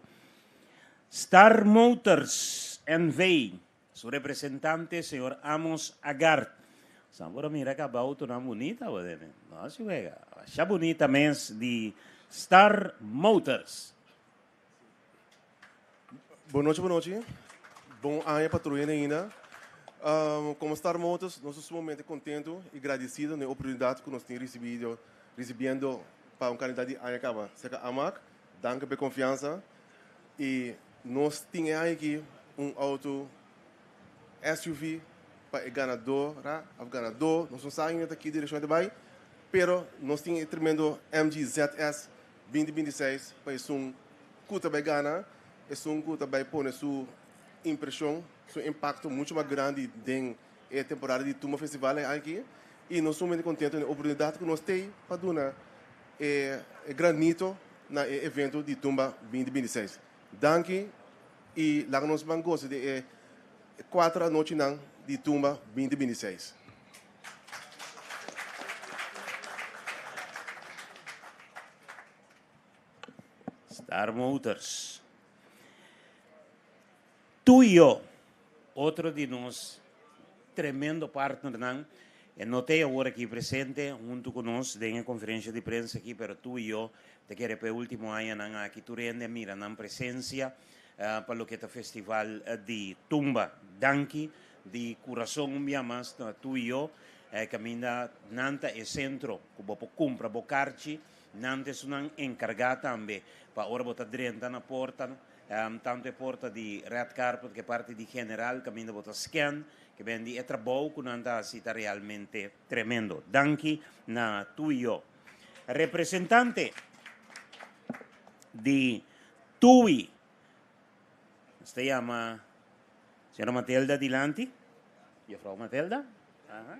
Speaker 1: Star Motors NV. Su representante, señor Amos Agard. San por a mira caba autonan bunita bo dene. No si wega. Asha bunita mes di Star Motors.
Speaker 19: Bon nochi, bon nochi. Bon aña pa tur hende ainda. Como Star Motors nos ta sumamente contento y gradecido na e oportunidad cu nos tin ricibido, ricibiendo pa un cantidad di aña caba cerca Amac. Danki pa e confiansa. Y nos tin e aña aki un auto SUV pa e ganadora of ganador, nos no sa ainda ta ki direccion e ta bay, pero nos tin e tremendo MG ZS 2026 pa esun cu ta bay gana, esun cu ta bay pone su impresion, su impacto mucho mas grandi den e temporada di Tumba Festival e aña aki. Y nos sumamente contento den e oportunidad cu nos tey pa duna e granito na e evento di Tumba 2026. Danki y laga nos ban goza di e cuater anochinan di Tumba 2026.
Speaker 1: Star Motors. Tuyo, otro di nos tremendo partnernan, e no t'e awor aki presente huntu ku nos den e konferensha di prensa aki, pero Tuyo ta kere pa e ultimo añanan aki tur hende a mira nan presensia pa loke ta festival di tumba. Danki di kurason un bia mas na Tuyo, kaminda nan ta e sentro ku bo por kumpra bo karchi, nan ta esunnan enkargá tambe pa ora bo ta drenta na porta. Tantu e porta di red carpet ku e parti di general kaminda bo ta scan ke ben di e trabou ku nan ta hasi ta realmente tremendo. Danki na Tuyo. Representante di Tui nos ta yama señora Matelda dilanti. Juffrouw Matelda. Aha.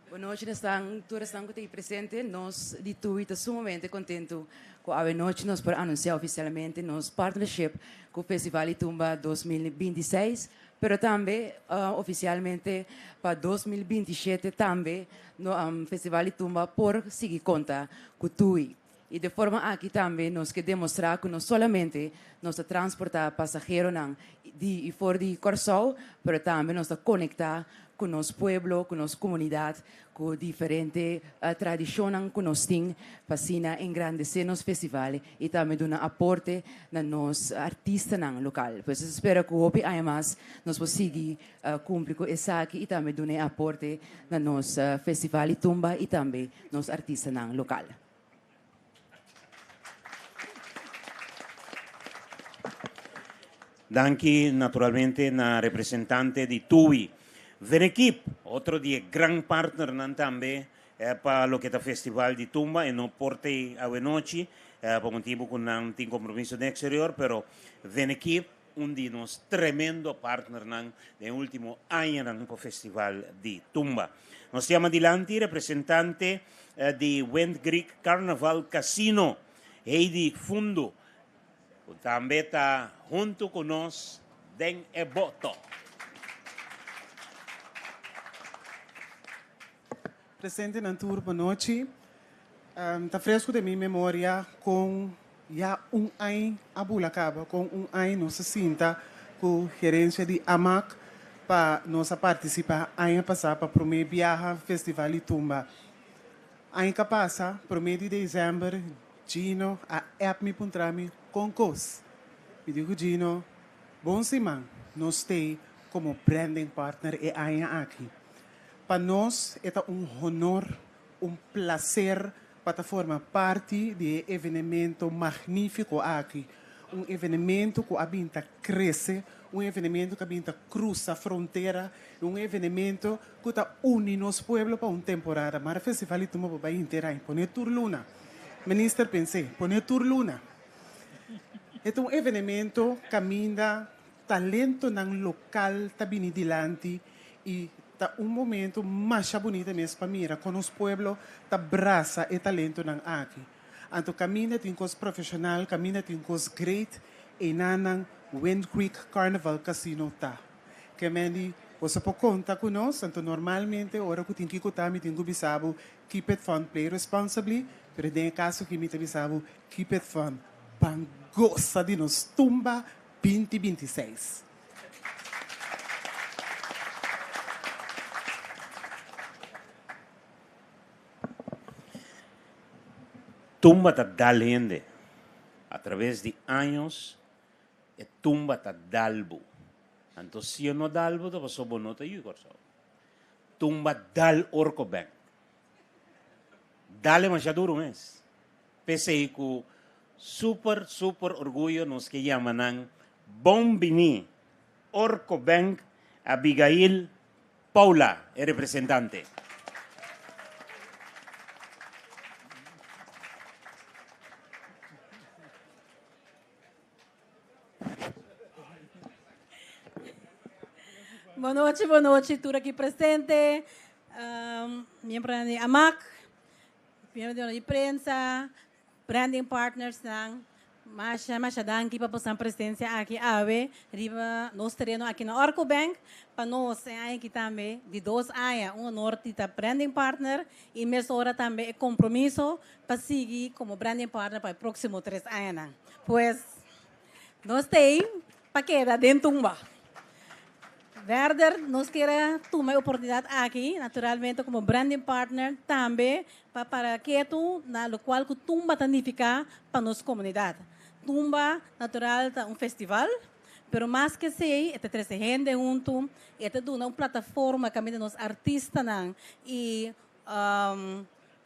Speaker 20: Bon nochi esnan tur esnan ku ta aki presente. Nos di Tui ta sumamente kontentu ku awe nochi nos por anunsiá ofisialmente nos partnership ku Festival di Tumba 2026, pero tambe ofisialmente pa 2027 tambe Festival di Tumba por sigui konta ku Tui. I de forma aki tambe nos ke demostrá ku no solamente nos ta transportá pasaheronan di i for di Kòrsou, pero tambe nos ta konektá ku nos pueblo, ku nos komunidat, ku diferente tradishonnan ku nos tin pa asina engrandesé nos festival i tambe duna aporte na nos artistanan lokal. Pues nos ta spera ku hopi aña mas nos por sigui kumpli ku esaki i tambe duna e aporte na nos festival di tumba i tambe nos artistanan lokal.
Speaker 1: Danki naturalmente na representante di TUI. Venekip, otro di e gran partnernan tambe pa loke ta Festival di Tumba. E no por t'ei awenochi pa motibu ku nan tin kompromiso den eksterior, pero Venekip un di nos tremendo partnernan den e ultimo añanan pa Festival di Tumba. Nos ta yama dilanti representante di Wind Greek Carnaval Casino, Heidi Fundu, ku tambe ta huntu ku nos den e boto.
Speaker 5: Presentenan tur bonochi. Ta fresku den mi memoria kon ya un añ a bula kaba, kon un añ nos a sinta ku gerensia di Amak pa nos a partisipá aña pasá pa promé biaha Festival di Tumba. Añ ka pasa, promé di desèmber, Gino a app mi puntra mi kon kos. Mi di ku Gino, Bon siman, nos stay komo branding partner e aña aki. Pa nos e ta un honor, un placer pa ta forma parti di e evenemento magnifico aki, un evenemento cu a bin ta crece, un evenemento cu a bin ta cruza frontera y un evenemento cu ta uni nos pueblo pa un temporada. Mara Festival di Tumba bo bay henter aña, pone tur luna. Minister pense, pone tur luna. E ta un evenemento caminda Talentonan local ta bini dilanti y ta un momento masha bunita mes pa mira con nos pueblo ta brasa e talentonan aki. Anto caminda tin cos profesional, caminda tin cos great, einanan Wind Creek Carnival Casino ta. Ke Mandy, boso por conta cu nos, anto normalmente ora cu tin kico ta mi tin cu bisa bo keep it fun, play responsibly, pero den e caso aki mi ta bisa bo keep it fun, ban goza di nos tumba 20 26.
Speaker 1: Tumba ta dal hende. A traves di años e tumba ta dal bo. Anto si e no dal bo ta pasobra bo no ta yu Kòrsou. Tumba dal Orco Bank. Dal e masha duru mes. P'esei ku super super orguyo nos ke yama nan bon bini Orco Bank Abigail Paula e representante.
Speaker 21: Bon nochi, bon nochi tur aki presente, miembronan di AMAC, Miembronan di prensa, branding partnersnan, masha masha danki pa bosan presencia aki awe riba nos tereno aki na Orco Bank. Pa nos e aña aki tambe di dos aña un honor di ta branding partner y mesora tambe e compromiso pa sigui como branding partner pa e proximo tres añanan. Pues nos t'ey pa keda den tumba. Verder, nos kier a tuma e oportunidat aki, naturalmente komo branding partner, tambe pa para ketu na lokual ku tumba ta nifiká pa nos komunidat. Tumba, natural, ta un festival, pero mas ke esei e ta trese hende huntu, e ta duna un plataforma kaminda nos artistanan i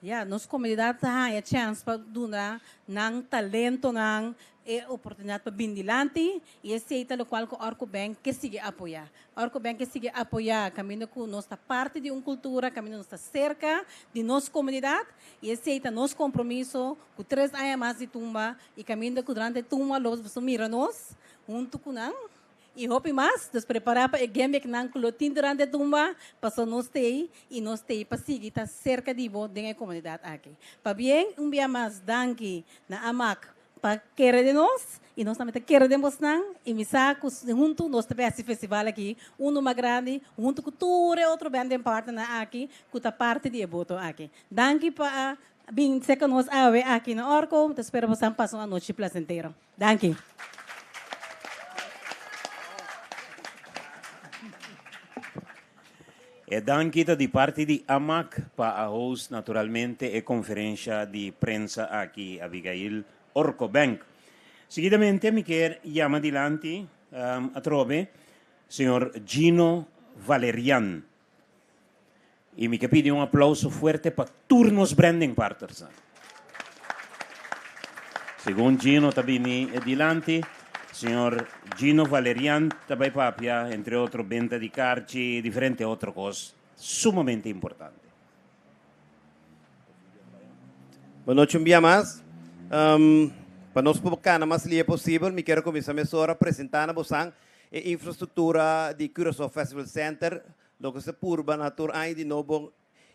Speaker 21: Ya, nos komunidat ta haña chèns pa duna nan talentonan e oportunidat pa bin dilanti i esei ta lokual ku Orco Bank ke sigui apoyá. Orco Bank ke sigui apoyá kaminda ku nos ta parti di un kultura, kaminda nos ta serka di nos komunidat i esei ta nos kompromiso ku tres aña mas di tumba i kaminda ku durante e tumba lo boso mira nos huntu ku nan. I hopi mas, dus prepará pa e gimmicknan ku lo tin durante e tumba, paso nos t'ei i nos t'ei pa sigui ta serka di bo den e komunidat aki. Pabien un bia mas danki na Amak pa kere den nos i nos tambe ta kere den bosnan i mi sa ku huntu nos ta bai hasi festival aki unu mas grandi huntu ku tur e otro band den partnernan aki ku ta parti di e boto aki. Danki pa a. Bin serka nos awe aki na Orco. Ta spera boso pasa un anochi plasentero. Danki.
Speaker 1: E danki ta di parti di AMAC pa a host naturalmente e konferensha di prensa aki, Abigail Orco Bank. Seguidamente mi ke yama dilanti atrobe señor Gino Valerian. I mi ke pidi un aplouso fuerte pa tur nos branding partners. Segun Gino ta bini dilanti, señor Gino Valerian ta bai papia, entre otro benta di karchi i diferente otro kos sumamente importante.
Speaker 4: Bon nochi un bia mas. Pa nos por kana mas lia posibel, mi kier kuminsá mesora presentá na bosan e infrastruktura di Curaçao Festival Center, loke se purba na tur aña di nobo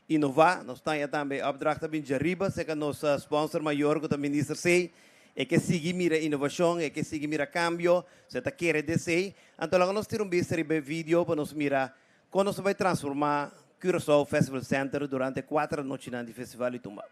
Speaker 4: inová. Nos ta haña tambe e opdracht ta bin djariba serka nos sponsor mayor ku ta Minister Sey. E ke sigui mira inovashon, e ke sigui mira kambio, so e ta kere di esei. Anto laga nos tira un bista riba e video pa nos mira kon nos ta bai transformá Curaçao Festival Center durante e kuater anochinan di Festival di Tumba.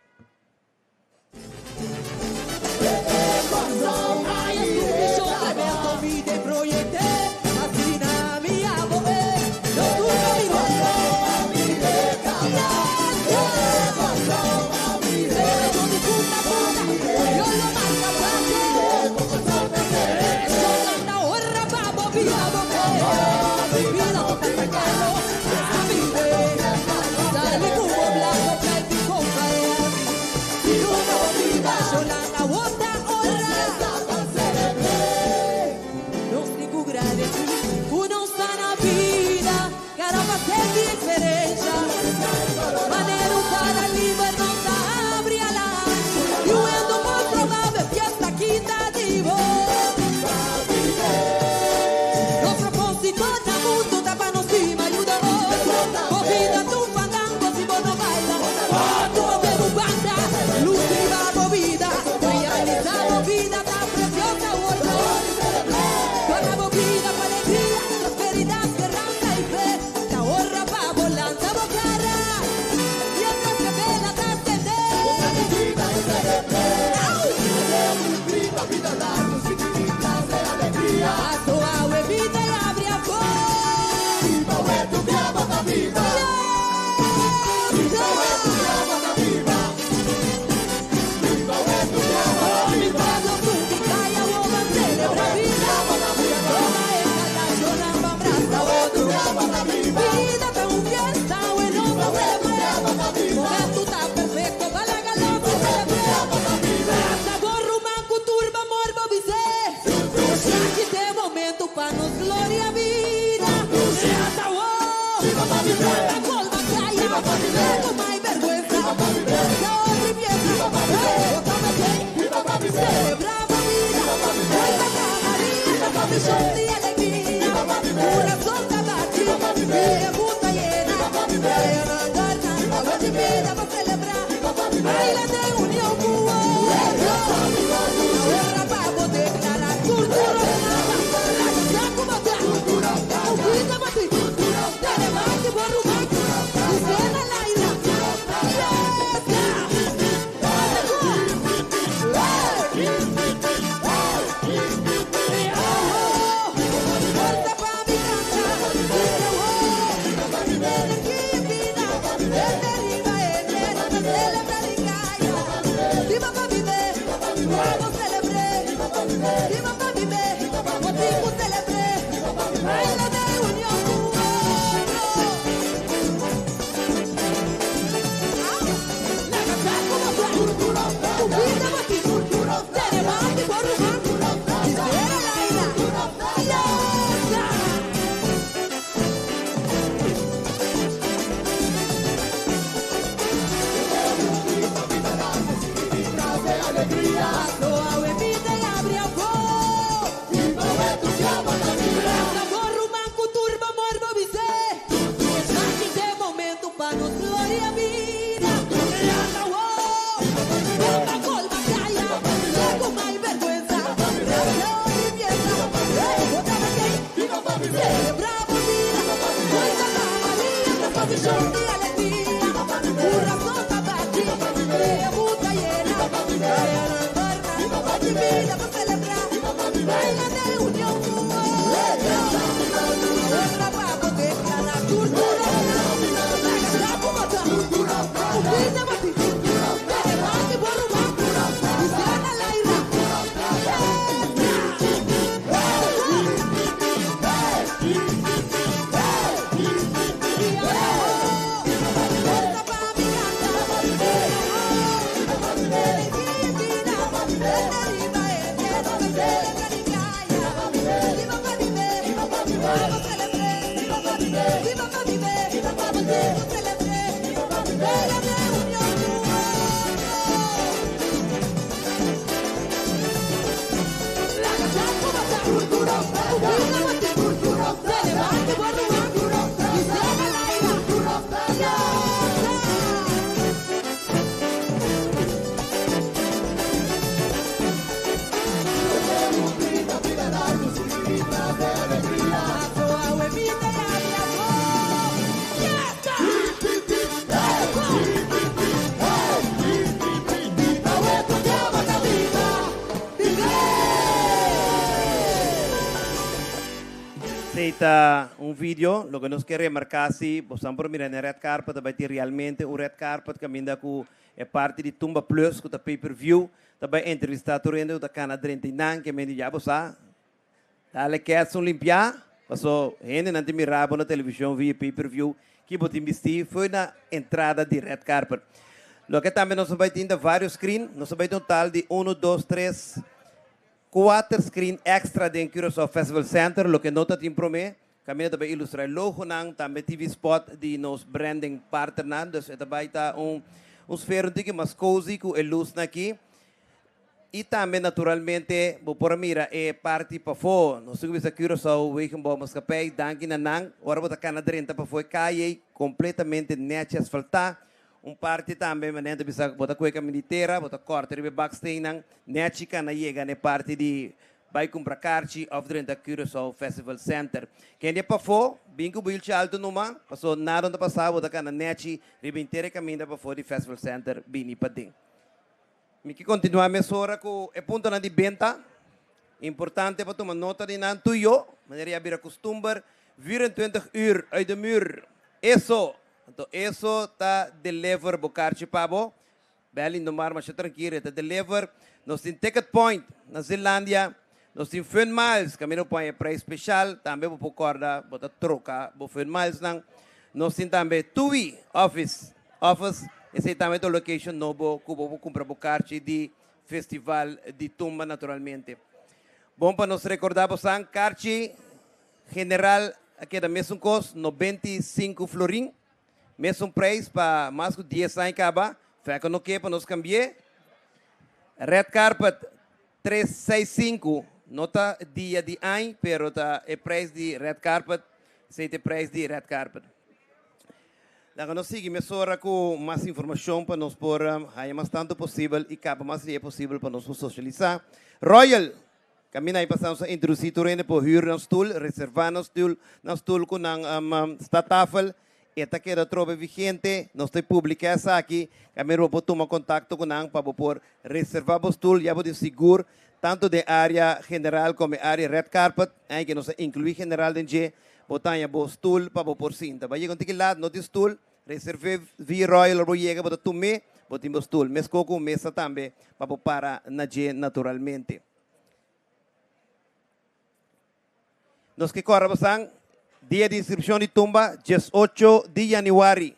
Speaker 4: Esey ta un video, loke nos ke remarca si bosan por mira na e red carpet ta bay tin realmente un red carpet caminda cu e parti di Tumba Plus cu ta pay per view ta bay entrevista tur hende cu ta cana drenta y nan ke mende ya bo sa dale kets un limpia paso hendenan tin mira bo na television via pay per view ki bo tin bisti fo'i na entrada di red carpet. Loke tambe nos a bay tin ta varios screen, nos a bay tin un total di uno, dos, tres, Kuater screen extra den Curaçao Festival Center, loke no ta tin prome. Kaminda ta bai ilustra e logonan, tambe TV spot di nos branding partnernan. Dus e ta bai ta un un sfera un tiki mas cozy ku e lusnan aki. I tambe naturalmente bo por a mira e parti pafó. Nos tin ku bisa Curaçao Wegenbouwmaatschappij danki na nan. Ora bo ta kana drenta pafó e kaya ei kompletamente nechi asfaltá. Un parti tambe manera ta bisa bo ta koe kamin di tera, bo ta kòrta riba e baksteinnan, nèchi kana yega na e parti di bai kumpra karchi òf drenta Curaçao Festival Center. Kende pafó, bin ku builchi altu numa, paso nada no ta pasá, bo ta kana nèchi riba henter e kaminda pafó di Festival Center bini paden. Mi ke kontinuá mesora ku e puntonan di benta. Importante pa tuma nota di nan tuyo, manera ya bira kustumber, 24 uur uit de muur. Eso! Anto eso ta deliver bo karchi pa bo. Bel Lindomar masha trankil e ta deliver. Nos tin ticket point na Zeelandia. Nos tin Fun Miles kaminda bo pon e prijs special. Tambe bo por korda bo ta troka bo Fun Milesnan. Nos tin tambe Tui Office Office. Esei tambe ta un location nobo ku bo por kumpra bo karchi di Festival di Tumba naturalmente. Bon pa nos rekorda bosan karchi General a keda mesun kos, 95 florin, mesun prijs pa mas ku dies aña kaba, fèko no ke pa nos kambi'é. Red carpet tres seis sinku, no ta dia di añ, pero ta e prijs di red carpet, esei ta e prijs di red carpet. Laga nos sigui mesora ku mas informashon pa nos por haña mas tantu posibel i kaba mas rie posibel pa nos por sosialisá. Royal! Kaminda aña pasá nos a introdusí tur hende por hür nan stul, reservá nan stul, nan stul ku nan statafel. E ta keda atrobe vigente. Nos ta publiká esaki. Kaminda bo por tuma kontakto ku nan pa bo por reservá bo stul. Ya bo tin sigur tantu den área general komo e área red carpet, ei ke nos a inkluí general den dje, bo ta haña bo stul pa bo por sinta. Bo a yega un tiki lat, no tin stul, reserv'é via Royal ora bo yega bo ta tum'é, bo tin bo stul. Meskó ku un mesa tambe pa bo para na dje naturalmente. Nos ke kòrda bosan, dia di inskripshon di tumba, 18 di yanüari.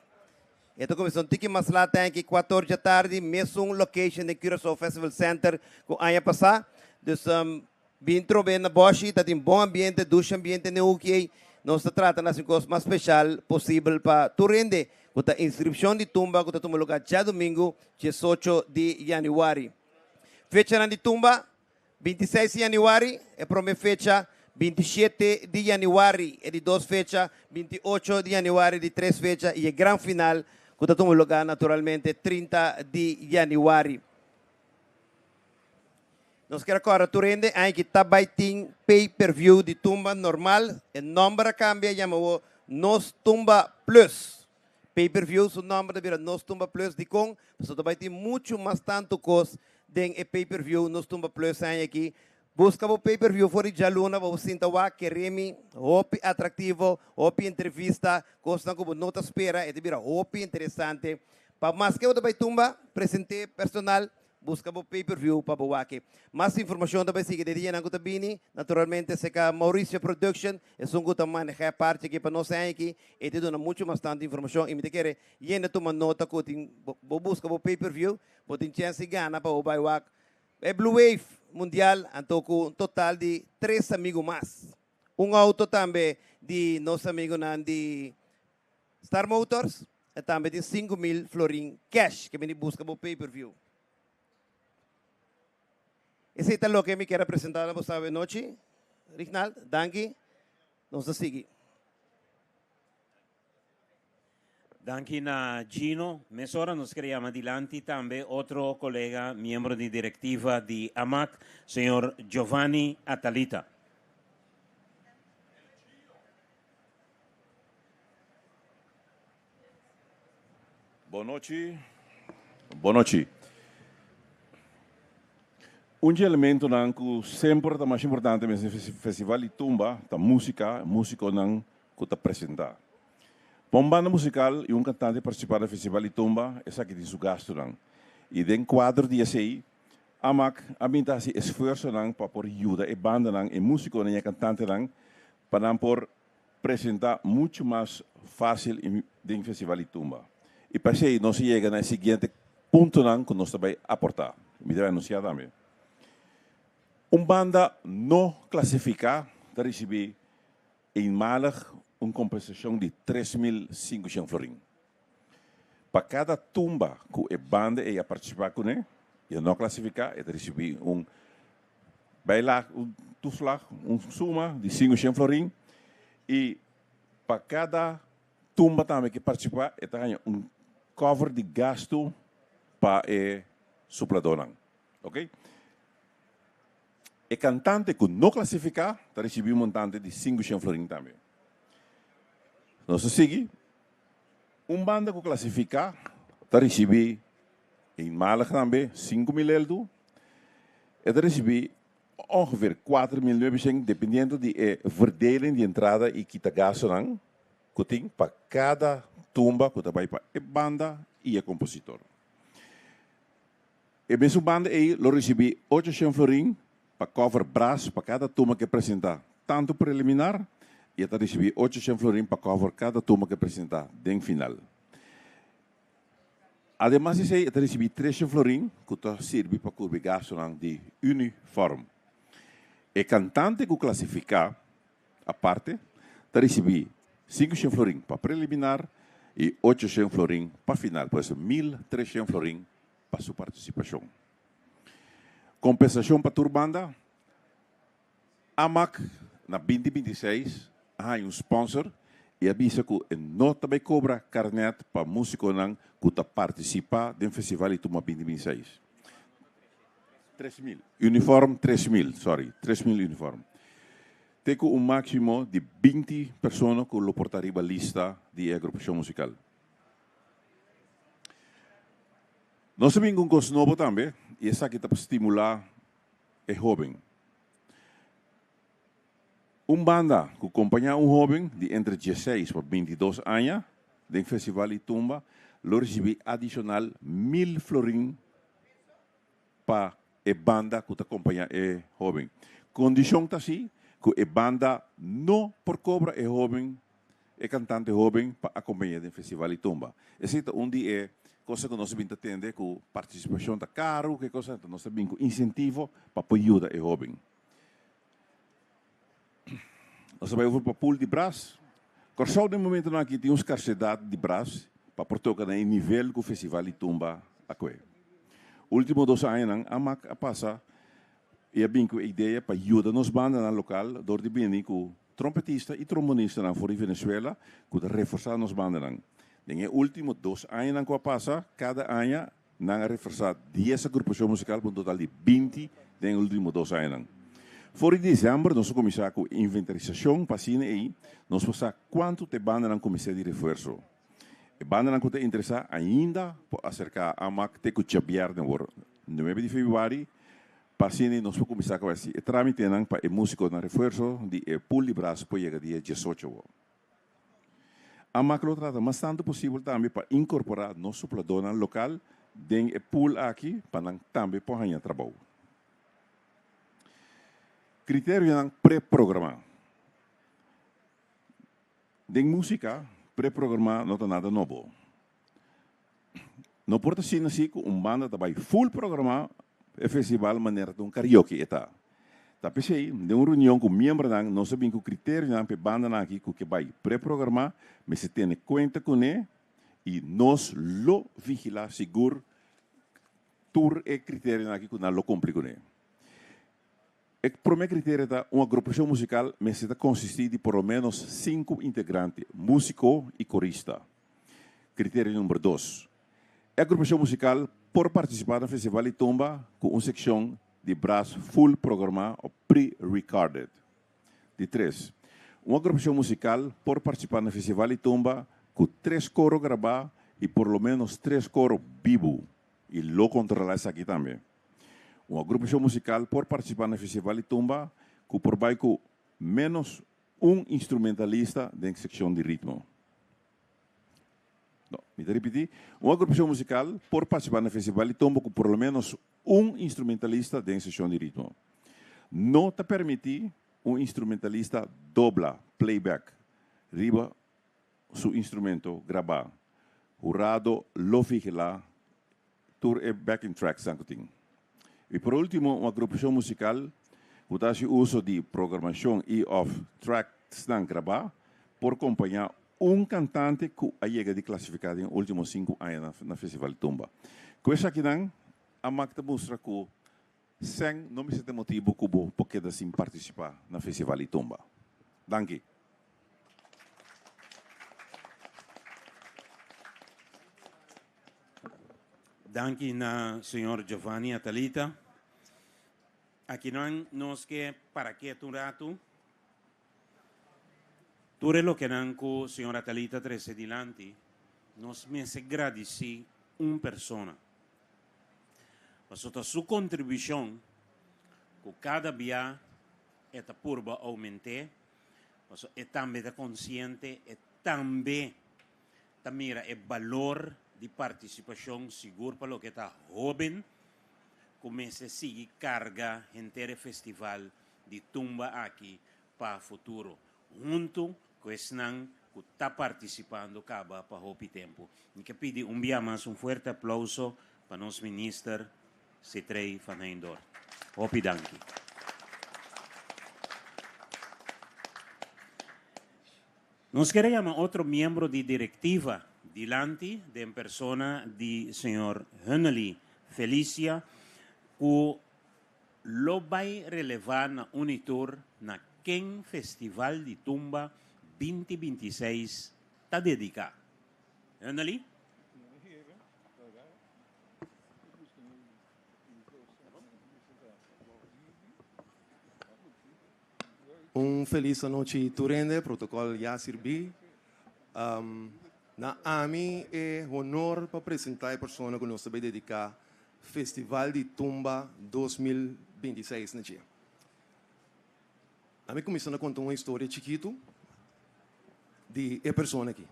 Speaker 4: E ta kuminsá un tiki mas lat tanki, kuator djatardi, mesun location den Curaçao Festival Center ku aña pasá. Dus bin trobe na bòshi, ta tin bon ambiente, dushi ambiente den hoeki ei. Nos ta trata na hasi un kos mas speshal posibel pa tur hende ku ta inskripshon di tumba ku ta tuma lugá djadumingu, 18 di yanüari. Fechanan di tumba, 26 di yanüari, e prome fecha, 27 di yanüari, e di dos fecha, 28 di yanüari, di tres fecha, i e gran final ku ta tuma lugá naturalmente 30 di yanüari. Nos kier a kòrda tur hende aña ki ta bai tin pay per view di tumba normal, e nòmber a kambia yama awor Nos Tumba Plus. Pay per view su nòmber ta bira Nos Tumba Plus. Dikon? Pasobra ta bai tin muchu mas tantu kos den e pay per view Nos Tumba Plus aña aki. Buska bo pay per view for di djaluna pa bo sinta wak kere mi hopi atraktivo, hopi entrevista, kosnan ku bo no ta spera, e ta bira hopi interesante. Pa maske bo ta bai tumba, present'é personal, Buska bo pay per view pa bo wak. Mas informashon ta bai sigui den dianan ku ta bini. Naturalmente seka Mauricio Production, esun ku ta maneha e parti aki pa nos aña aki, e ta duna muchu mas tantu informashon i mi ta kere yende tuma nota ku tin bo buska bo pay per view, bo tin chèns di gana pa bo bai wak e Blue Wave Mundial anto ku un total di tres amigu mas. Un auto tambe di nos amigunan di Star Motors e tambe tin 5000 florin cash ke bini buska bo pay per view. Esei ta loke mi kier a presenta na boso awe nochi. Rignald, danki. Nos ta sigui.
Speaker 1: Danki na Gino. Mesora nos ker yama dilanti tambe otro kolega miembro di direktiva di amak, señor Giovanni Atalita.
Speaker 2: Bon nochi. Bon nochi. Un dje elementonan ku semper ta mas importante mes den festival di tumba ta músika, músikonan ku ta presentá. Pa un banda musikal i un kantante partisipá na festival di tumba esaki tin su gastunan. I den kuadro di esei Amak a bin ta hasi esfuersonan pa por yuda e bandanan, e músikonan i e kantantenan pa nan por presenta mucho mas fácil den Festival di Tumba. Y pa esey nos a yega na e siguiente puntonan cu nos ta bay aporta. Mi ta bay anuncia tambe. Un banda no clasifica ta ricibi eenmalig un compensacion di 3500 florin. Pa cada tumba cu e banda ey a participa cune y a no clasifica e ta ricibi un Bijlaag, un toeslag, un suma di 500 florin. Y pa cada tumba tambe que participa, e ta haña un cover di gasto pa e supladornan. Ok? E cantante cu no clasifica ta ricibi un montante di 500 florin tambe. Nos ta sigui. Un banda cu clasifica ta ricibi Eenmalig tambe 5000 eldu. E ta ricibi ongeveer 4900 dependiendo di e verdeling di entrada y kita gastonan cu tin pa cada tumba cu ta bay pa e banda y e compositor. E mesun banda ey lo ricibi 800 florin pa cover brass pa cada tumba cu e presenta tanto preliminar y e ta ricibi 800 florin pa cover cada tumba cu e presenta den final. Ademas di esei e ta risibí treshen florin ku ta sirbi pa kubri gastunan di unifòrm. E kantante ku klasifiká aparte ta risibí sinkoshen florin pa preliminar i ochoshen florin pa final, pues 1300 florin pa su partisipashon. Kompensashon pa tur banda, Amak na binti 26 a haña un sponsor i a bisa ku e no ta bai kobra karnèt pa músikonan ku ta partisipá den Festival di Tumba binti 26. 3000. Uniform 3000, sorry, 3000 uniform. Te ku un máksimo di 20 persona ku lo por ta riba lista di e agrupashon musikal. Nos a bin ku un kos nobo tambe i esaki ta pa stimulá e hóben. Un banda ku kompañá un hóben di entre dieseis pa 22 aña den Festival di Tumba lo risibí adishonal 1000 florin pa e banda ku ta kompañá e hóben. Kondishon ta si ku e banda no por kobra e hóben e kantante hóben pa akompañ'é den Festival di Tumba. Esei ta un di e kosnan ku nos a bin ta tende ku partisipashon ta karu, ke kos, nos ta bin ku insentivo pa por yuda e hóben. Nos ta bai over pa pool di bras. Kòrsou den momentunan aki tin un skarsedat di bras pa por toka na e nivel ku Festival di Tumba a kohe. Último dos añanan Amak a pasa i a bin ku e idea pa yuda nos bandanan lokal dor di bini ku Trompetista i trombonistanan for di Venezuela ku ta reforsá nos bandanan. Den e último dos añanan ku a pasa, kada aña nan a reforsá dies agrupashon musikal pa un total di 20 den e último dos añanan. For di desèmber nos a kuminsá ku inventarisashon pa asina ei nos por sa kuantu ta e bandanan ku mester di refuerso. E bandanan ku ta interesá ainda por aserká Amak te ku djabièrnè wor. 9 di febrüari, pa asina nos por kuminsá ku hasi e trámitenan pa e músikonan refuerso di e pool di bras por yega dia 18 awo. Amak lo trata mas tantu posibel tambe pa inkorporá nos supladónan lokal den e pool aki pa nan tambe por haña trabou. Kriterionan preprogramá. Den músika, preprogramá no ta nada nobo. No por ta asina si ku un banda ta bai full programá e festival manera ta un karaoke e ta. Ta p'esei, den un reunion ku miembronan nos a bin ku kriterionan pa e bandanan aki ku ke bai preprogramá mester tene kuenta kuné i nos lo vigilá sigur tur e kriterionan aki ku nan lo kumpli kuné. E promé kriterio ta un agrupashon musikal mester ta konsistí di por lo ménos sinku integrante, músiko i korista. Kriterio number dos, E agrupashon musikal por partisipá na Festival di Tumba ku un sekshon di bras full programá o pre-recorded. Di tres, Un agrupashon musikal por partisipá na Festival di Tumba ku tres koro grabá i por lo ménos tres koro bibu, i lo kontrolá esaki tambe. Un agrupashon musikal por partisipá na Festival di Tumba ku por bai ku ménos un instrumentalista den sekshon di ritmo. No, mi ta ripití, un agrupashon musikal por partisipá na Festival di Tumba ku por lo ménos un instrumentalista den sekshon di ritmo. No ta permití un instrumentalista dobla, playback, riba su instrumento grabá. Hurado lo vigilá tur e backing tracksnan ku tin. I por último, un agrupashon musikal ku ta hasi uso di programashon i òf tracksnan grabá por kompañá un kantante ku a yega di klasifiká den e último sinku aña na Festival di Tumba. Ku esakinan, Amak ta mustra ku sèn no mester ta e motibu ku bo por keda sin partisipá na Festival di Tumba. Danki.
Speaker 1: Danki na señor Giovanni Atalita. Akinan nos ke para ketu un ratu. Tur e lokenan ku señor Atalita trese dilanti, nos mester gradisí un persona. Pasobra ta su kontribushon ku kada bia e ta purba oument'é, pasobra e tambe ta konsiente, e tambe ta mira e balor di partisipashon sigur pa loke ta hóben ku mester sigui karga henter e festival di tumba aki pa futuro, huntu ku esnan ku ta partisipando kaba pa hopi tempu. Mi ke pidi un bia mas un fuerte aplouso pa nos Minister Sithree van Heydoorn. Hopi danki. Nos kere yama otro miembro di direktiva dilanti den persona di señor Hunnely Felicia ku lo bai relevá na Unitur na ken Festival di Tumba 2026 ta dediká. Hunnely?
Speaker 19: Un felis anochi tur hende, protocol ya sirbi. Na ami e honor pa presenta e persona cu nos ta bay dedica Festival di Tumba 2026 na dje. Ami cuminsa na conta un historia chikito di e persona aki.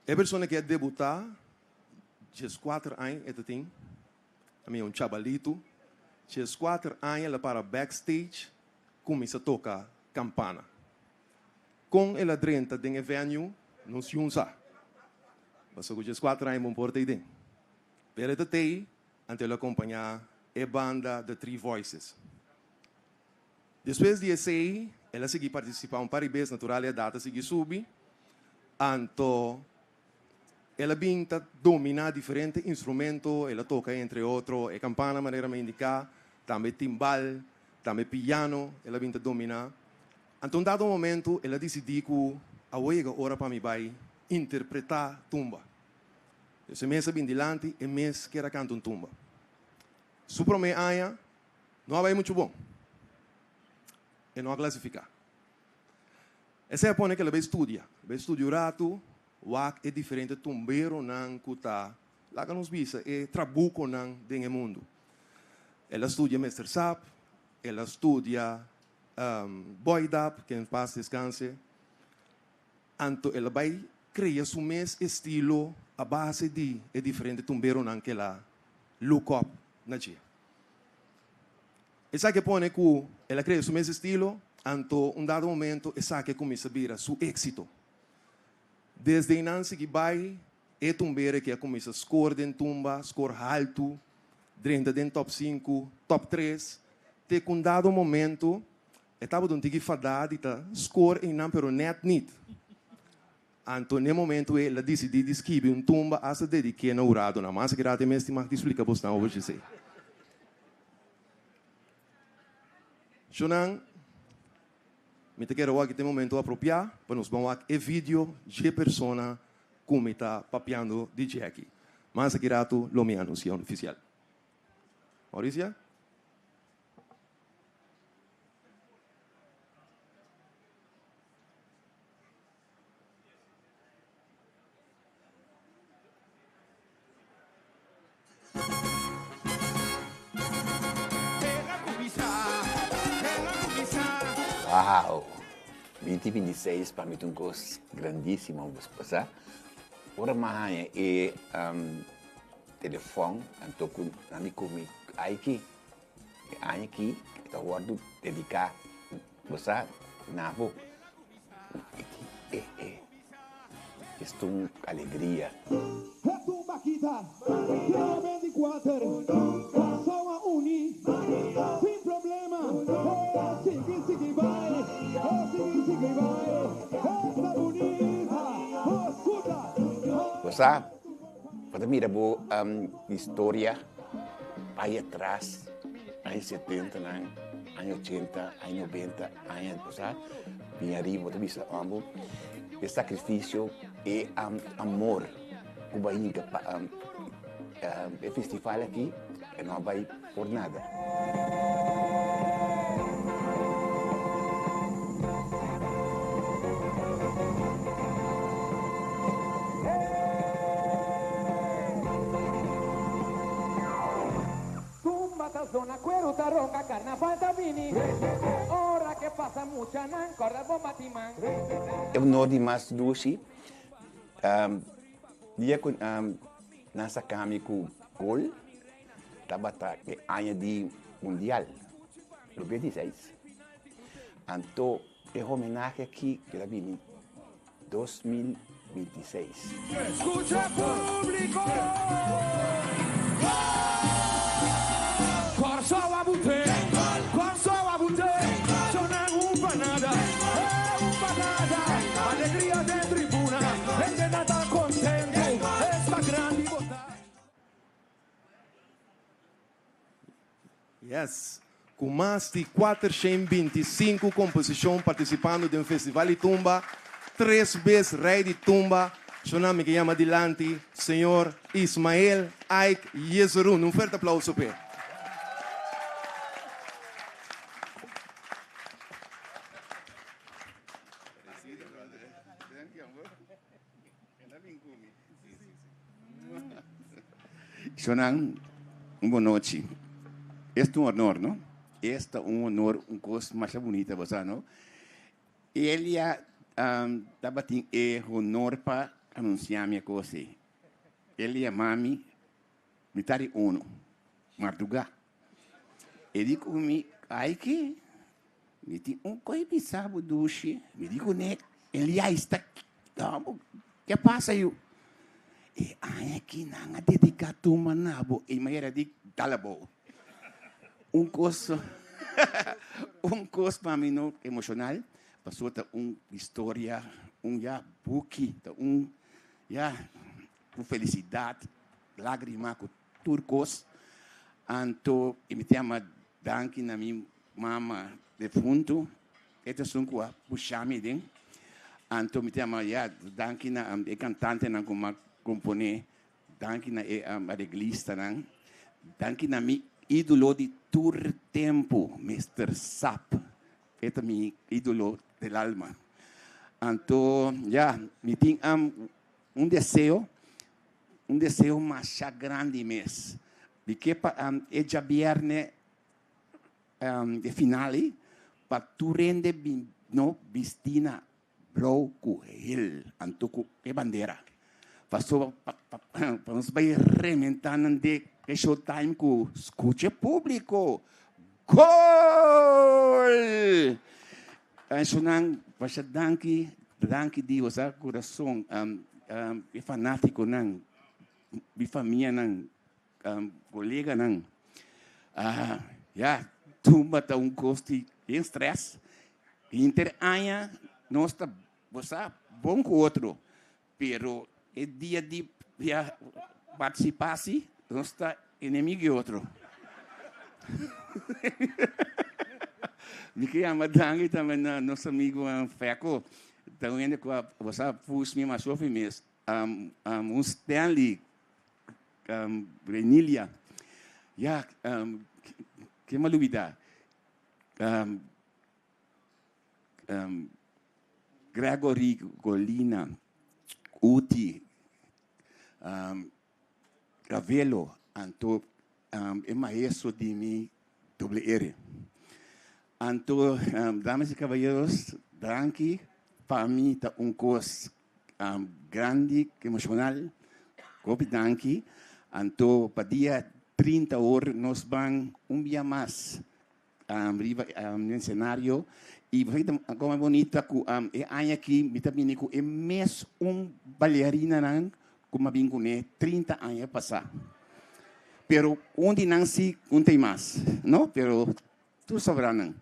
Speaker 19: E persona aki a debuta 14 aña e ta tin. Ami un chabalitu, 14 aña el a para backstage cuminsa toca campana. Con el a drenta den e venue nos yun sa. Pasobra cu 14 aña bon por ta eyden. Pero e ta tey anto el a acompaña e banda The Three Voices. Despues di esey el a sigui participa un par di bes, natural e edad a sigui subi, anto El a bin ta dominá diferente instrumento, el a toka entre otro e kampana manera mi a indiká, tambe timbal, tambe piano el a bin ta dominá. Anto un dado momento el a disidí ku awor yega ora pa mi bai interpretá tumba. Dus e mes a bin dilanti, e mes kier a kanta un tumba. Su promé aña no a bai muchu bon. E no a klasifiká. Esei a pone ku el a bai studia, el a bai studia un ratu, wak e diferente tumberonan ku ta laga nos bisa, e trabukonan den e mundu. El a studia Mester Sap, el a studia Boy Dap, que en paz descanse. Anto el a bai krea su mes estilo a base di e diferente tumberonan ku el a look up na dje. Esaki a pone ku el a krea su mes estilo, anto un dado momento esaki a kuminsá bira su éksito. Desde einan sigui bai, e tumbero aki a kuminsá skor den tumba, skor haltu, drenta den tòp sinku, tòp tres, te ku un dado momento e tabata un tiki fadá di ta skor einan pero nèt nit. Anto n'e momento ei el a disidí di skibi un tumba asta dedik'é na huradonan. Mas aki rato e mes tin mag di splika bosnan over djesei. Shonnan, mi ta kere wak e momento apropiá pa nos ban wak e video dje persona ku mi ta papiando di dje aki. Mas aki rato lo mi anunsiá un ofisial. Mauricia?
Speaker 3: Wow! 2026 pa mi ta un kos grandísimo, pasá. Ora mi a haña e telefòn anto ku nan di ku mi aiki, e aña aki ta wòrdu dediká Bo sa, na bo, e e es ta un alegria. Bo sa, bo ta mira bo historia bai atras, aña setentanan. Aña ochenta, aña nobenta, aña, o sea, bin ariba, bo ta bisa ambo, e sacrificio, e amor ku bo a hinka pa e festival aki, e no a bai por nada.
Speaker 22: Tumba ta zona, cueru ta ronca, carnaval ta bini. Ora ke pasa muchanan, corda bo batiman.
Speaker 3: E honor di mas dushi dia ku nan saka mi ku gol tabata e aña di mundial 2006. Anto e homenahe aki keda bini 2026.
Speaker 22: Escucha publico Kòrsou a bute, Kòrsou a bute, Sonan un pa nada, eh un pa nada, Alegria den tribuna, hendenan ta contento, Esta grandi bo ta.
Speaker 19: Yes. Ku mas di 425 komposishon partisipando den Festival di Tumba, tres bes Rei di Tumba, su nan mi ke yama dilanti señor Ismael Ike Jesurun. Un fuerte aplauso p'e.
Speaker 3: Shonan, un bon nochi. Esta un honor, no? Esta un honor, un kos masha bunita bo sa, no? Elia um, tabatin e honor pa anunsiá mi e kos ei. El yama mi mitad di uno, mardugá. E di ku mi, ai ke? Mi tin un kos bisa bo dushi. Mi di kuné, Elias ta ki, ke pasa yu? E aña aki nan a dediká tuma na bo. E manera di dal abou. Un kos, un kos pa mi no emoshonal, pasobra ta un historia, un ya buki, ta un ya ku felisidat, lágrima ku tur kos. Anto i mi ta yama danki na mi mama defuntu, e ta esun ku a pusha mi den. Anto mi ta yama ya danki na e kantantenan ku m'a komponé, danki na e areglistanan, danki na mi ídolo di tur tempu, Mister Sap. E ta mi ídolo del alma. Anto ya mi tin un deseo. un deseo masha grandi mes. Mi ke pa e djabièrnè e final ei pa tur hende bin no bisti na blou ku hel anto ku e bandera. Pasobra pa pa nos bai rementá nan den e showtime ku skucha e públiko. Gol! Esnan masha danki, danki di boso kurason, e fanátikonan, mi famianan, koleganan. Ya, tumba ta un kos di den strès. Hinter aña nos ta bo sa bon ku otro, pero e dia di ya partisipá si nos ta enemigo di otro. Mi ke yama danki tambe na nos amigo Feco, ta un hende ku a bo sa push mi mas hopi mes. Un Stanley Renilia, ya ke mi a lubida? Gregory Golina, Uti, Ravelo, anto e maestro di mi doble R. Anto, damas y caballeros, danki pa mi ta un cos grandi, emocional. Hopi danki. Anto pa dia 30 or nos ban un bia mas riba den scenario y como bonita cu e aña aki mi ta bini cu e mes un bailarinanan cu mi a bin cune 30 aña pasa. Pero un di nan si un ta mas, no? Pero tur sobra nan.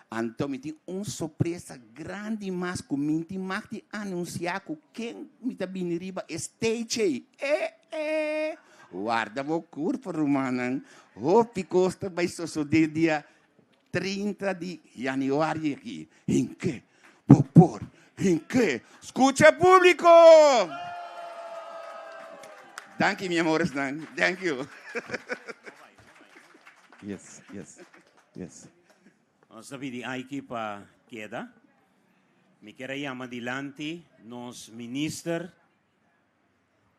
Speaker 3: Anto mi tin un sorpresa grandi mas cu mi tin mag di anuncia cu ken mi ta bini riba e stage ey. E e! Warda bo curpa rumannan, hopi cos ta bay sosode dia 30 di januari aki. Hinke bo por, hinke! Scucha publico! Danki mi amoresnan, thank you.
Speaker 4: Yes, yes, yes.
Speaker 1: Nos ta pidi Aiki pa keda. Mi kier a yama dilanti nos minister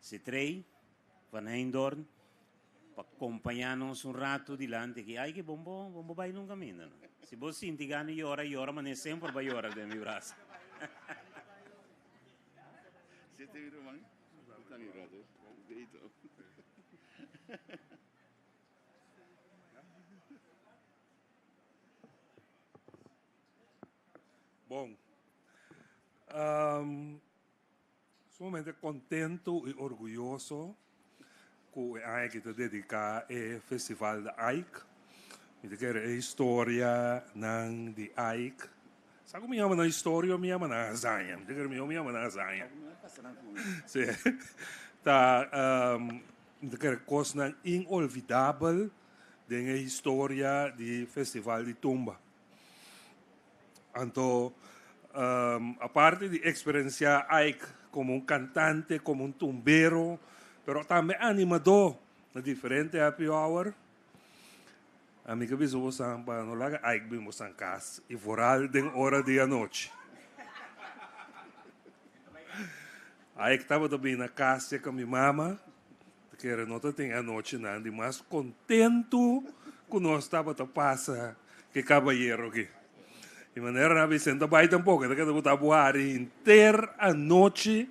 Speaker 1: Citrey van Heydoorn pa kompañá nos un ratu dilanti aki. Aiki, bon bo, bon bo bai nunka minda no. Si bo sinti gana yora, yora, manera semper bo a yora den mi brasa.
Speaker 14: Bon. Um, sumamente contento y orguyoso cu e aña aki ta dedica e festival di Ike. Mi ta kere e historia nan di Ike. Sa cu mi yama nan historia o mi yama nan hazaña? Mi ta kere miho mi yama nan hazaña. Si. Ta, um, mi ta kere cosnan inolvidabel den e historia di Festival di Tumba. Anto, aparte di eksperensiá Ike komo un kantante, komo un tumbero, pero tambe animadó na diferente happy hour, ami ke bisa bosan pa no laga Ike bin bosan kas i foral den ora di anochi. Ike tabata bin na kas ya ku mi mama. Ta kere no ta tin anochinan di mas kontentu ku nos tabata pasa ku e kabayero aki. Di manera nan Vicente ta bai tampoko, e ta keda ku ta buari henter anochi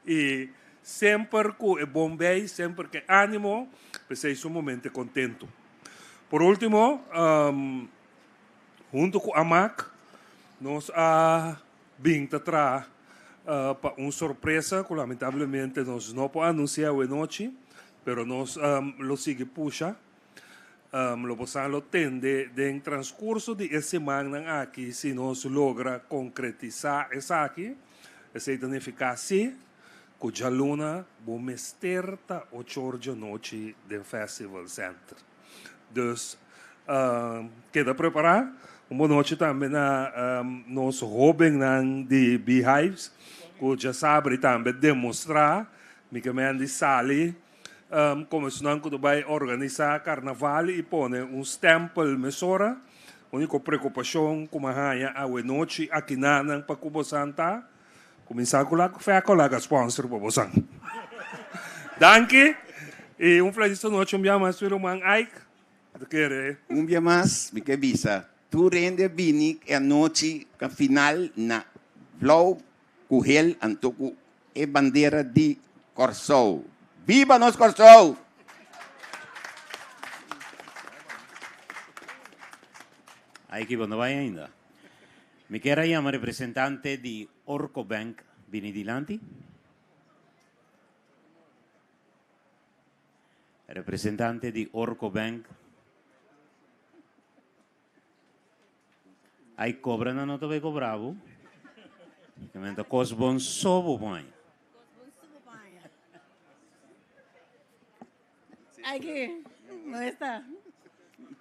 Speaker 14: i semper ku e bon bei, semper ku e animo, p'esei sumamente kontentu. Por ultimo, huntu ku Amak nos a Bin ta traha pa un sorpresa ku lamentablemente nos no por anunsia awenochi, pero nos lo sigui pusha. Lo bosan lo tende den transkurso di e simannan aki si nos logra konkretisá esaki. Esei ta nifiká si ku djaluna bo mester ta ocho or djanochi den Festival Center. Dus keda prepará. Un bon nochi tambe na nos hóbennan di Beehives ku djasabri tambe demostrá mi ke men di sali komo esnan ku ta bai organisá karnaval i pone un stèmpel mesora. Úniko preokupashon ku mi a haña awe nochi akinanan pa ku bosan ta kuminsá ku laga fèkò laga spònser pa bosan. Danki i un felis anochi un bia mas mi ruman Ike. Mi ta kere.
Speaker 3: Un bia mas mi ke bisa tur hende bini e anochi final na Blauw ku hel anto ku e bandera di Kòrsou. Biba nos Kòrsou!
Speaker 1: Aiki bo no bai ainda. Mi kier a yama representante di Orco Bank bini dilanti. Representante di Orco Bank. Ay cobra nan no ta bay cobra bo. Ke men ta cos bon so bo pon.
Speaker 21: Ay ke no esta.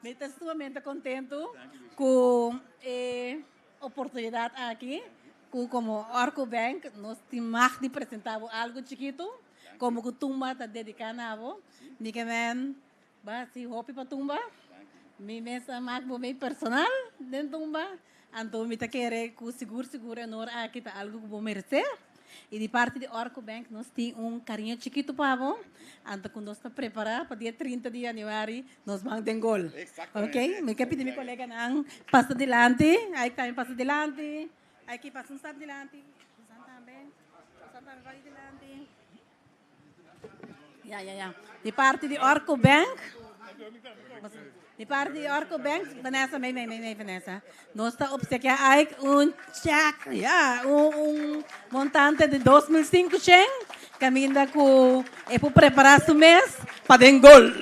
Speaker 21: Mi ta sumamente contento cu e oportunidad aki cu como Orco Bank nos tin mag di presenta bo algo chikito como cu Tumba ta dedica na bo. Mi ke men Ba si hopi pa tumba. Mi mes a mak bo mei personal den tumba. Anto mi ta kere ku sigur sigur e honor aki ta algu ku bo meresé. I di parti di Orco Bank nos tin un kariño chikitu pa bo. Anto ku nos ta prepará pa dia 30 di yanüari nos ban den gol. Ok, mi ke pidi mi koleganan pasa dilanti. Aik tambe pasa dilanti. Aiki pasa un stap dilanti. Susan tambe. Susan tambe pasa dilanti. Ja, ja, ja. Di parti di Orco Bank. Di parti di Orco Bank, Vanessa, mee, mee, mee, mee, Vanessa. Nos ta obsequia Ike un check, ja, un, un montante di 2005 caminda cu e por prepara su mes pa den gol.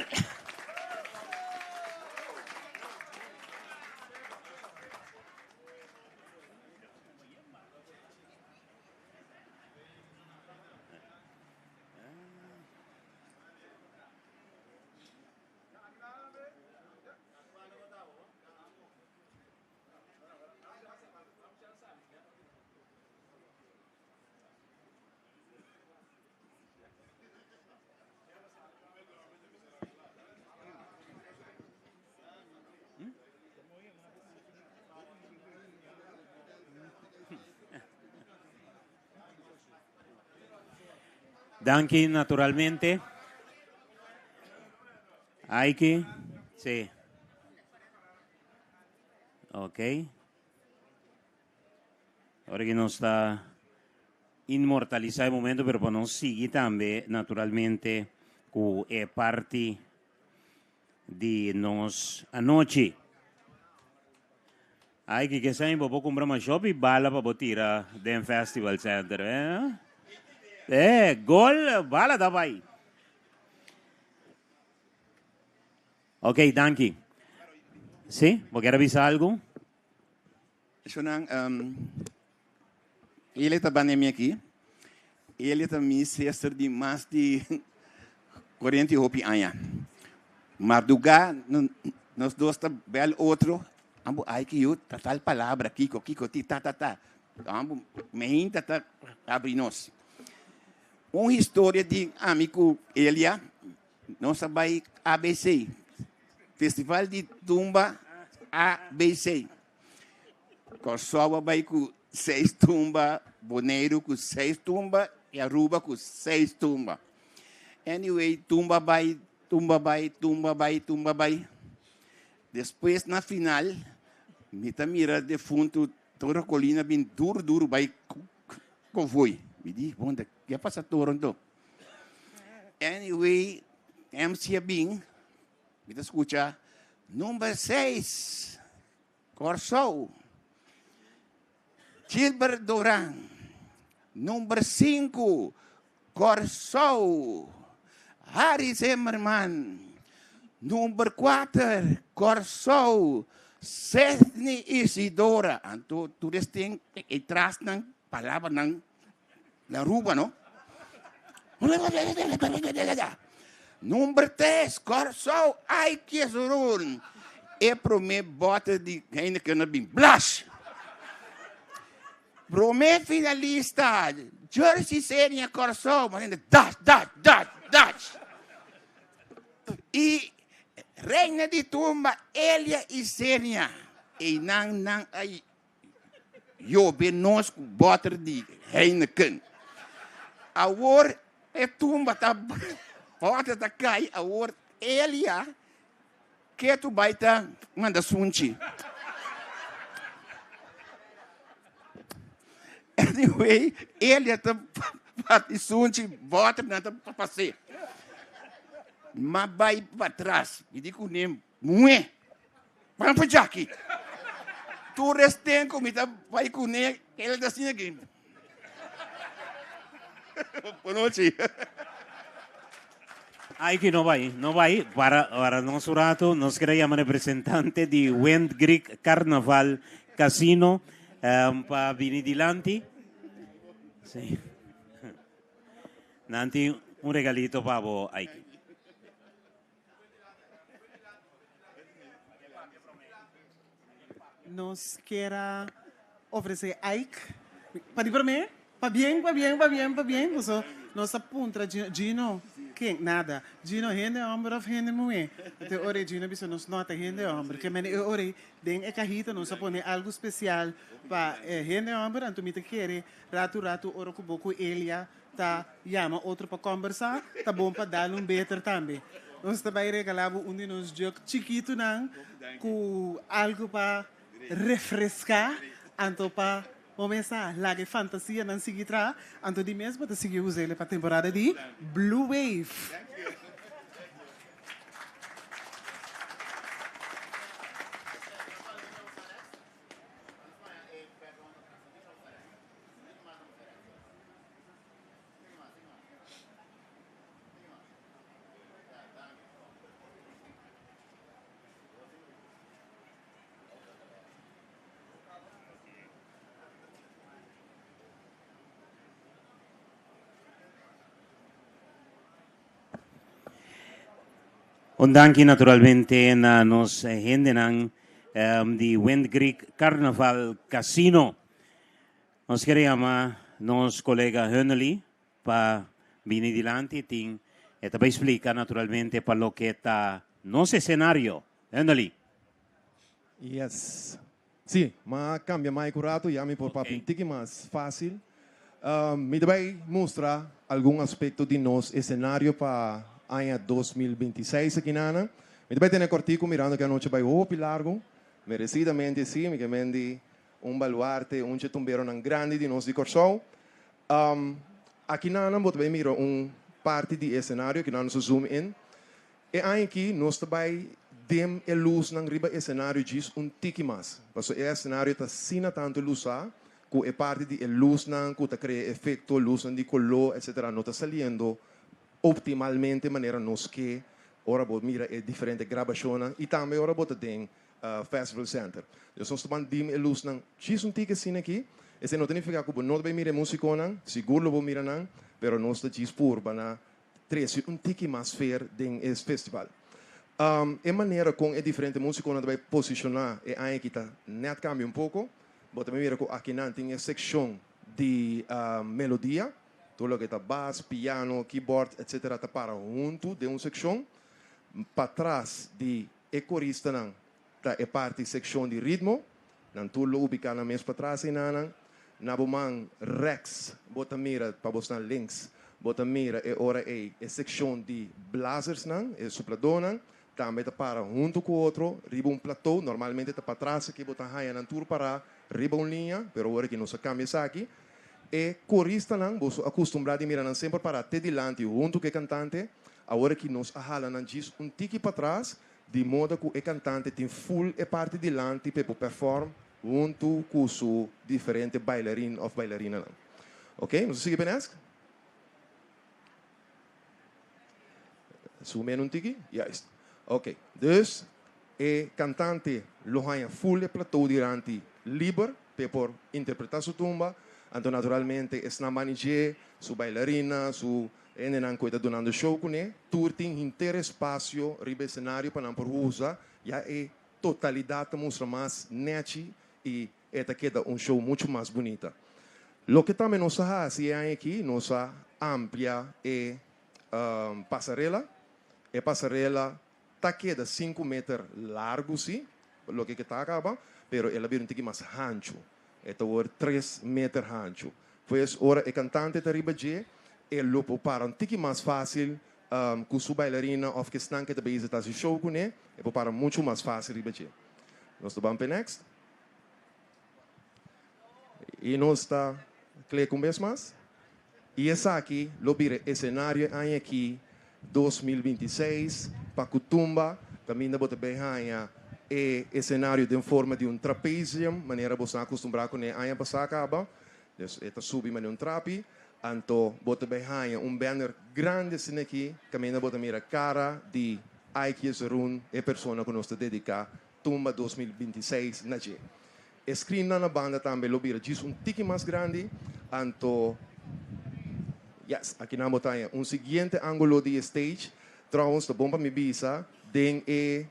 Speaker 1: Danki naturalmente. Aiki, sí. Ok. Ora ku nos ta inmortalisá e momento, pero pa nos sigui tambe naturalmente ku e parti di nos anochi. Ay, kiko esei bo por kumpra mas hopi bala pa bo tira den Festival Center, eh? Eh, gol, bala ta bai. Ok, danki. Sí, bo kier a bisa algu?
Speaker 3: Shonan, um, ele ta banda mi aki. Ele ta mi sister di mas di 40 y hopi aña. Mardugá, nos dos ta bel otro. Ambo, ay ki yu, ta tal palabra, kiko, kiko, ti, ta, ta, ta. Ambo, mehinta ta abri nos. Un historia di ami ku Elia, nos a bai ABC, Festival di Tumba ABC. Kòrsou a bai ku seis tumba, Boneiru ku seis tumba i Aruba ku seis tumba. Anyway, tumba bai, tumba bai, tumba bai, tumba bai. Despues na final, mi ta mira defuntu Toro Colina bin duru duru bai konvoi. Mi di, bon, ke a pasa Toro anto? Anyway, MC a bin, mi ta skucha, number seis, Kòrsou, Gilbert Doran, number sinku, Kòrsou, Harry Zimmerman, number kuater, Kòrsou, Sethny Isidora. Anto tur es tin e trasnan palabranan na Aruba, no? Number tres, Kòrsou, Ike Jesurun. E promé bòter di Heineken a bin blash. Promé finalista, Jersey Senia Kòrsou. Mas hende dash, dash, dash, dash. I reina di tumba, Elia Isenia. Einan nan a Yobe nos ku bòter di Heineken. Awor E tumba ta bòter ta kai awor Elia ketu bai ta manda sunchi. Anyway, Elia ta parti sunchi, bòternan ta pas'é. M'a bai patras, mi di kuné, Muhé, ban pa djaki. Tur esten ku mi ta bai kuné, el ta asina aki. Bonochi.
Speaker 1: Aiki no bai, no bai. Para, para nos un rato, nos kere yama representante di Wind Greek Carnaval Casino um, pa bini dilanti. Sí. Nan tin un regalito pa bo, Aiki.
Speaker 5: Nos kier a ofrece Ike pa di prome, pabien, pabien, pabien, pabien, paso nos a puntra Gino, Gino, ken? Nada. Gino, hende homber of hende muhe? Te ora ei Gino a bisa nos no ta hende homber. Ke mene e ora ei den e kahita nos a pone algo special pa e hende homber, anto mi ta kere ratu ratu ora ku bo ku Elia ta yama otro pa kòmbersá, ta bon pa dal un beter tambe. Nos ta bai regalá bo un di nos jug chikitunan ku algu pa refreská, anto pa bo mesa laga e fantasianan sigui traha, anto di mes bo ta sigui us'el pa temporada di Blue Wave.
Speaker 1: Un danki naturalmente na nos hendenan di Wind Greek Carnaval Casino. Nos kere yama nos kolega Hunnely pa bini dilanti tin e ta bai splika naturalmente pa loke ta nos esenario. Hunnely.
Speaker 19: Yes. Si, m'a kambia mai ku ratu, ya mi por papia un tiki mas fásil. Mi ta bai mustra algun aspekto di nos esenario pa aña 2026 akinana. Mi ta bai tene kòrtiku mirando ku e anochi bai hopi largu. Meresidamente si, mi ke men di Un baluarte, un dje tumberonan grandi di nos di Kòrsou. Aki nan bo ta bai mira un parti di e esenario, aki nan nos a zoom in. E aña aki nos ta bai dim e lusnan riba e esenario djis un tiki mas, pasobra e esenario ta asina tantu lusá ku e parti di e lusnan ku ta krea efekto, lusnan di koló, etsetera, no ta saliendo optimalmente manera nos ke ora bo mira e diferente grabashonnan i tambe ora bo ta den Festival Center. Dus nos ta ban dim e lusnan djis un tiki asina aki. Esei no ta nifiká ku bo no ta bai mira e músikonan, sigur lo bo mira nan, pero nos ta djis purba na trese un tiki mas fer den e festival. E manera kon e diferente músikonan ta bai posishoná e aña aki ta nèt kambia un poko. Bo ta bai mira ku akinan tin e sekshon di melodia, tur loke ta bas, piano, keyboard, etsetera ta para huntu den un sekshon. Patras di E koristanan ta e parti sekshon di ritmo. Nan tur lo ubiká nan mes patras einanan. Na bo man rèks bo ta mira, pa bosnan links, bo ta mira e ora ei e sekshon di blazersnan, e supladónan, tambe ta para huntu ku otro riba un plato. Normalmente ta patras aki bo ta haña nan tur pará riba un liña, pero ora ki nos a kambia esaki, e koristanan, boso a kustumbrá di mira nan semper pará te dilanti huntu ku e kantante. Awor aki nos a hala nan djis un tiki patras, di moda ku e kantante tin ful e parti dilanti pa e por perform huntu ku su diferente bailarin òf bailarinanan. Ok, nos a sigui Benesk? Zoom in un tiki? Juist. Ok, dus e kantante lo haña ful e plato dilanti liber pa e por interpretá su tumba, anto naturalmente esnan bani dje, su bailarina, su Hendenan ku e ta dunando show kuné, tur tin henter espasio riba esenario pa nan por usa, ya e totalidat ta mustra mas nèchi i e ta keda un show muchu mas bunita. Loke tambe nos a hasi e aña aki, nos a amplia e pasarela. E pasarela ta keda sinku meter largu si, loke ke ta kaba, pero el a bira un tiki mas hanchu. E ta wor tres meter hanchu. Pues ora e kantante ta riba dje, E lo por para un tiki mas fásil ku su bailarina òf ku esnan ku ta bezig ta hasi show kuné, e por para muchu mas fásil riba dje. Nos ta ban p'e next. I nos ta klik un bes mas. I esaki lo bira e esenario e aña aki 2026 pa ku tumba kaminda bo ta bay haña e esenario den forma di un trapezium manera bo sa acostumbrá kuné aña pasá kaba. Dus e ta subi manera un trapi. Anto bo ta bay haña un banner grandi asina aki kaminda bo ta mira kara di Ike Jesurun, e persona ku nos ta dediká Tumba 2026 na dje. E screennan na banda tambe lo bira djis un tiki mas grandi, anto yes, akinan bo ta haña un siguiente angulo di e stage. Trouwens ta bon pa mi bisa den e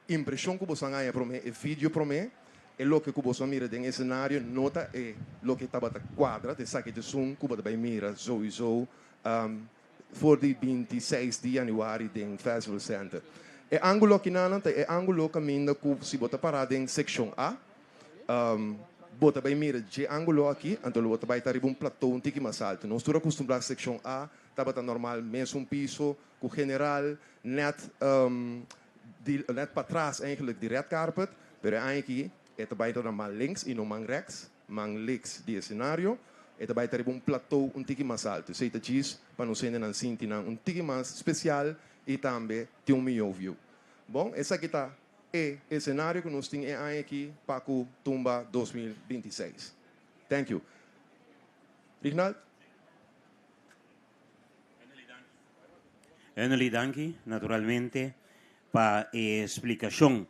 Speaker 19: impresion ku boso a haña promé, e video promé, e loke ku boso a mira den e scenario no ta e loke tabata cuadra, ta esaki ta esun ku bo ta bai mira souiso For di 26 di yanüari den Festival Center. E ángulo akinanan ta e ángulo kaminda ku si bo ta pará den sekshon A, bo ta bai mira dje ángulo aki, anto lo bo ta bai ta riba un plató un tiki mas altu. Nos tur a kustumbrá sekshon A tabata normal mesun piso ku general, nèt di nèt patras eigenlijk di red carpet, pero e aña aki e ta bai ta na man links i no man rèks. Man liks di e senario, e ta bai ta riba un plateau un tiki mas altu. Esei ta djis pa nos hendenan sinti nan un tiki mas spesial i tambe tin un mihó view. Bon, esaki ta e esenario ku nos tin e aña aki pa ku Tumba 2026. Thank you. Rignald?
Speaker 1: Henry, danki, naturalmente, pa e splikashon.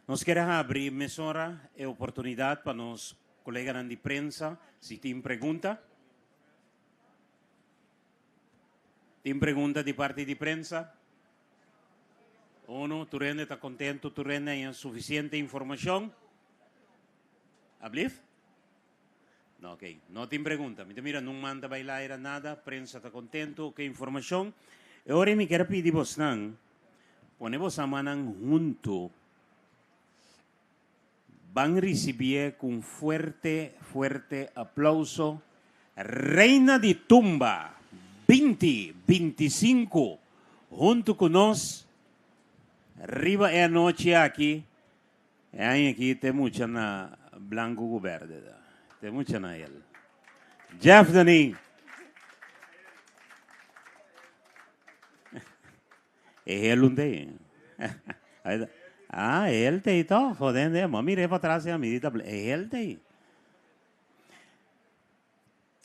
Speaker 1: Nos kier a habri mesora e oportunidat pa nos koleganan di prensa si tin pregunta. Tin pregunta di parti di prensa? Uno, tur hende ta kontentu, tur hende haña sufisiente informashon? Ablief? No, ok. No tin pregunta. Mi ta mira nun man ta bai laira nada. Prensa ta contento cu e informacion. E ora mi kier a pidi bosnan pone bosa mannan hunto. Ban ricibié cu un fuerte, fuerte aplauso Reina di Tumba 20 25 hunto cu nos riba e anochi aki. E aña aki te mucha na blanco cu berde ta. Te mucha na el. Jeff Dani. E hel un te. Ah, e hel te toch. Joden de. Ma mire pa atrás ya mi ta e hel te.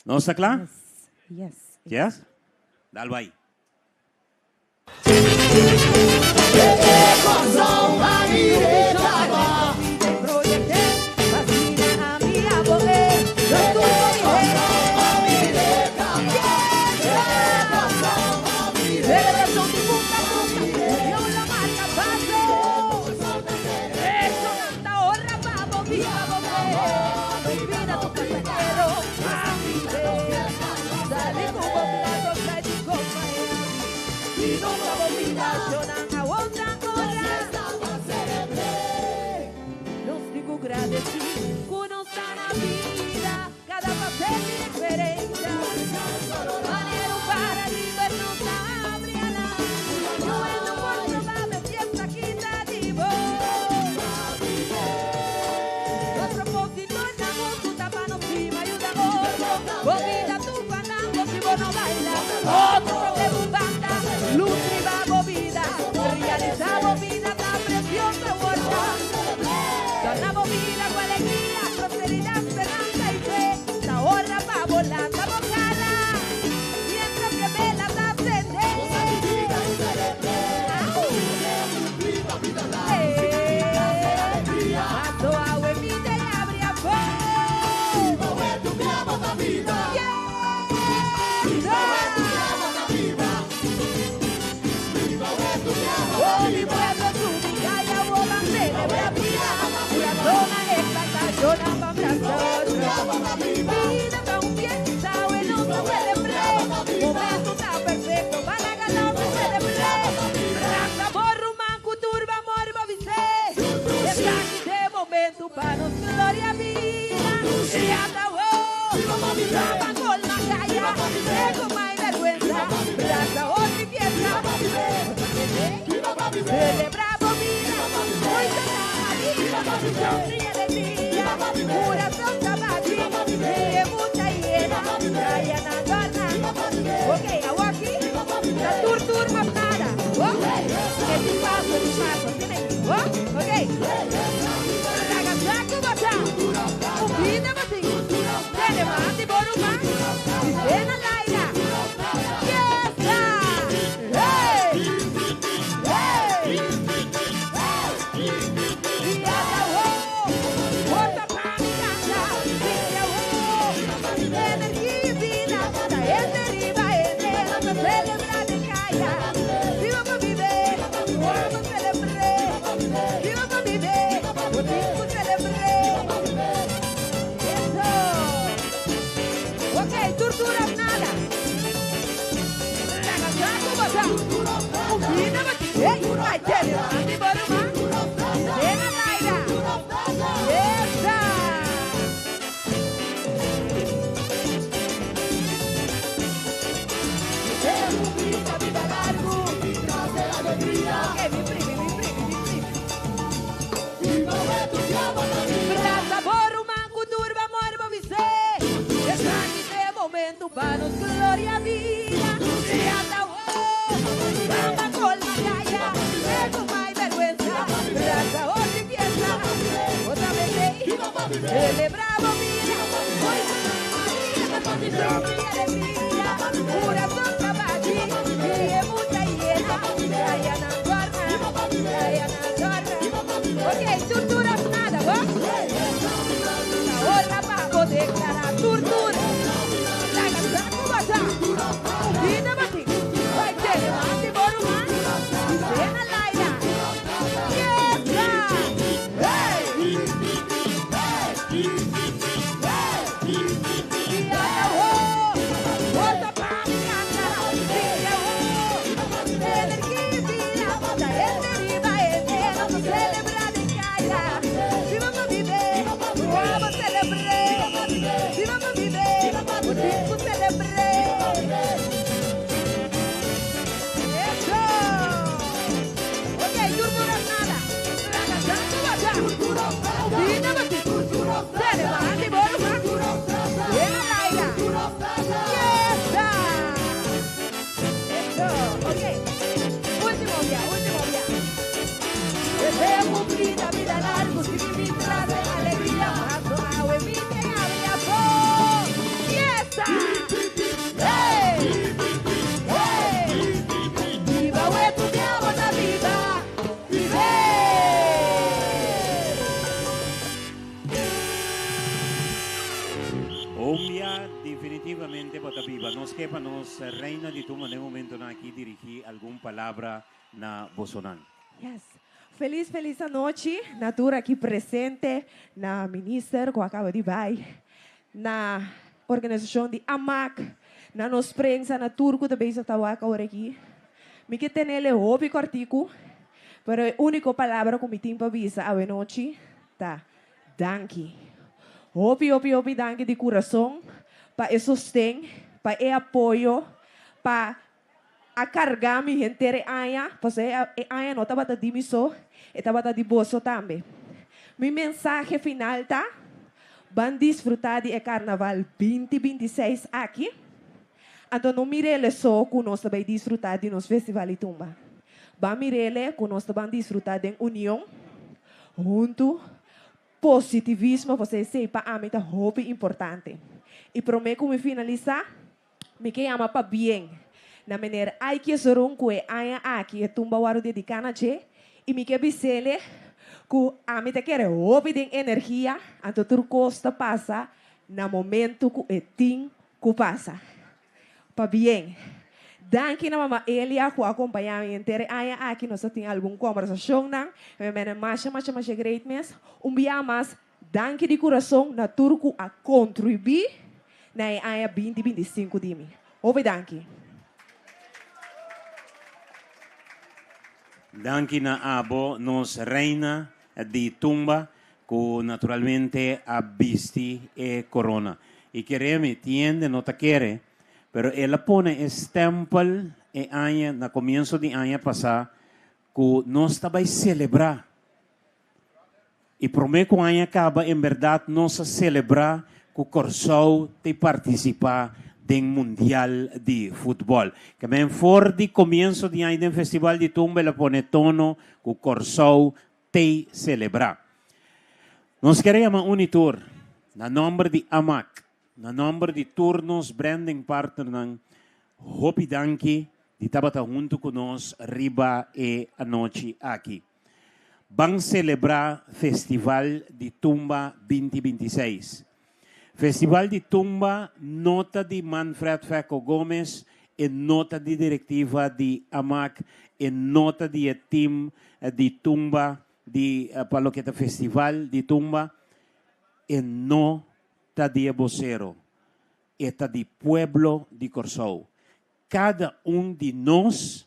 Speaker 1: Nos ta kla?
Speaker 8: Yes. Yes.
Speaker 1: Yes? Dal bai. Un bia definitivamente bo ta biba. Nos ke pa nos Reina di Tumba den momentonan aki dirigi algun palabra na bosonan.
Speaker 6: Yes. Feliz feliz anochi na tur aki presente, na Minister cu a caba di bay, na organisacion di AMAC, na nos prensa, na tur cu ta bezig ta wak awor aki. Mi ke tenele hopi cortico, pero e unico palabra cu mi tin pa bisa awenochi ta Danki. Hopi hopi hopi danki di kurason pa e sosten, pa e apoyo, pa a karga mi henter e aña, pasobra e aña no tabata di mi so, e tabata di boso tambe. Mi mensahe final ta, ban disfruta di e karnaval binti 26 aki, anto no mir'ele so ku nos ta bai disfruta di nos festival di tumba. Ban mir'ele ku nos ta ban disfruta den union, huntu, positivismo, pasobra esei pa ami ta hopi importante. I promé ku mi finalisá, mi ke yama pabien na mener Aiki Esorun ku e aña aki e tumba wòrdu dediká na dje, i mi ke bis'ele ku ami ta kere hopi den energia, anto tur kos ta pasa na momentu ku e tin ku pasa. Pabien. Danki na Mama Elia ku a kompañá mi henter e aña aki. Nos a tin algun kombersashonnan. Mi a mene masha masha masha great mes. Un bia mas, danki di kurason na tur ku a kontribuí na e aña binti 25 di mi. Hopi danki.
Speaker 1: Danki na abo nos Reina di Tumba ku naturalmente a bisti e korona. I kere mi, tiende no ta kere, pero el a pone e stempel e aña, na komienso di aña pasá, ku nos ta bai selebrá. I promé ku aña kaba en bèrdat nos a selebrá ku Kòrsou ta partisipá den Mundial di Futbòl. Ke men for di komienso di aña den Festival di Tumba el a pone tono ku Kòrsou ta selebrá. Nos kier a yama un i tur na nòmber di Amak, na nòmber di tur nos branding partnernan, hopi danki di tabata huntu ku nos riba e anochi aki. Ban selebrá Festival di Tumba 2026. Festival di Tumba no ta di Manfred Fecco Gomez, e no ta di direktiva di Amak, e no ta di e tim di tumba di pa loke ta Festival di Tumba, e no ta di e bosero, e ta di pueblo di Kòrsou. Kada un di nos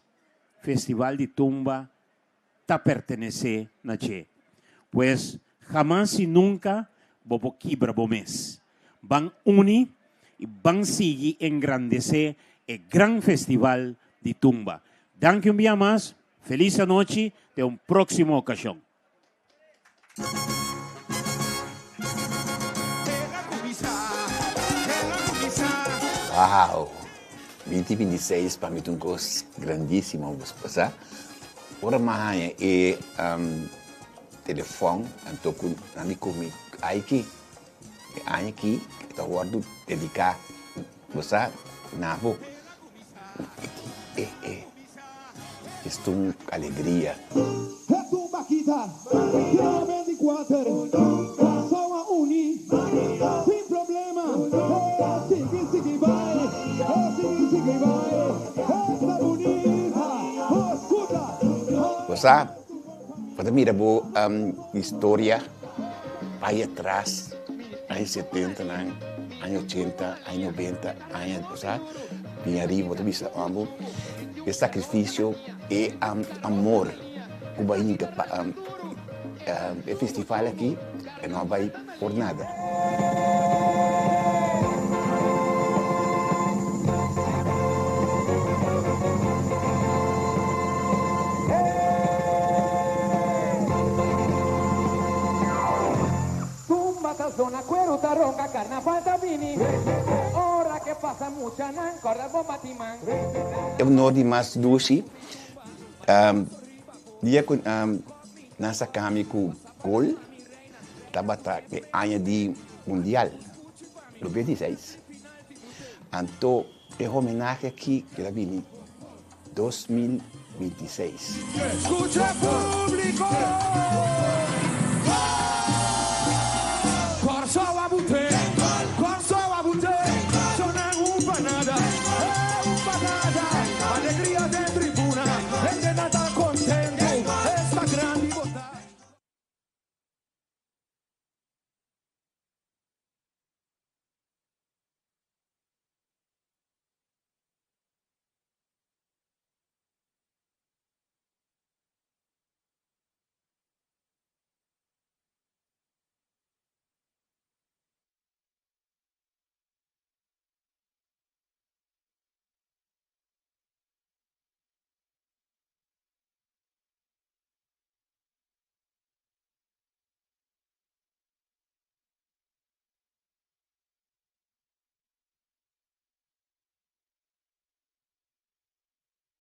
Speaker 1: Festival di Tumba ta pertenesé na dje. Pues, hamas i nunka bo por kibra bo mes. Ban uni i ban sigui engrandesé e gran festival di tumba. Danki un bia mas, felis anochi, te un próksimo okashon.
Speaker 3: Wow! 2026 pa mi ta un kos grandísimo, bo sa. Ora mi a haña e telefòn anto ku nan di ku mi ai ki e aña aki ta wòrdu dediká, bo sa, na bo. E e es ta un alegria. Bo sa, bo ta mira bo historia bai atras, aña setentanan, aña ochenta, aña noventa, aña, bo sa, bin ariba, bo ta bisa amo e sacrificio, e amor ku bo a hinka pa e festival aki, e no a bai por nada.
Speaker 22: Tumba ta zona, cuero ta ronca, carnaval ta bini. Ora ke pasa muchanan, corda bo bati man.
Speaker 3: E honor di mas dushi, dia ku nan saka mi ku gol tabata e aña di mundial, 96. Anto e homenahe aki el a bini 2026.
Speaker 22: Scucha publico!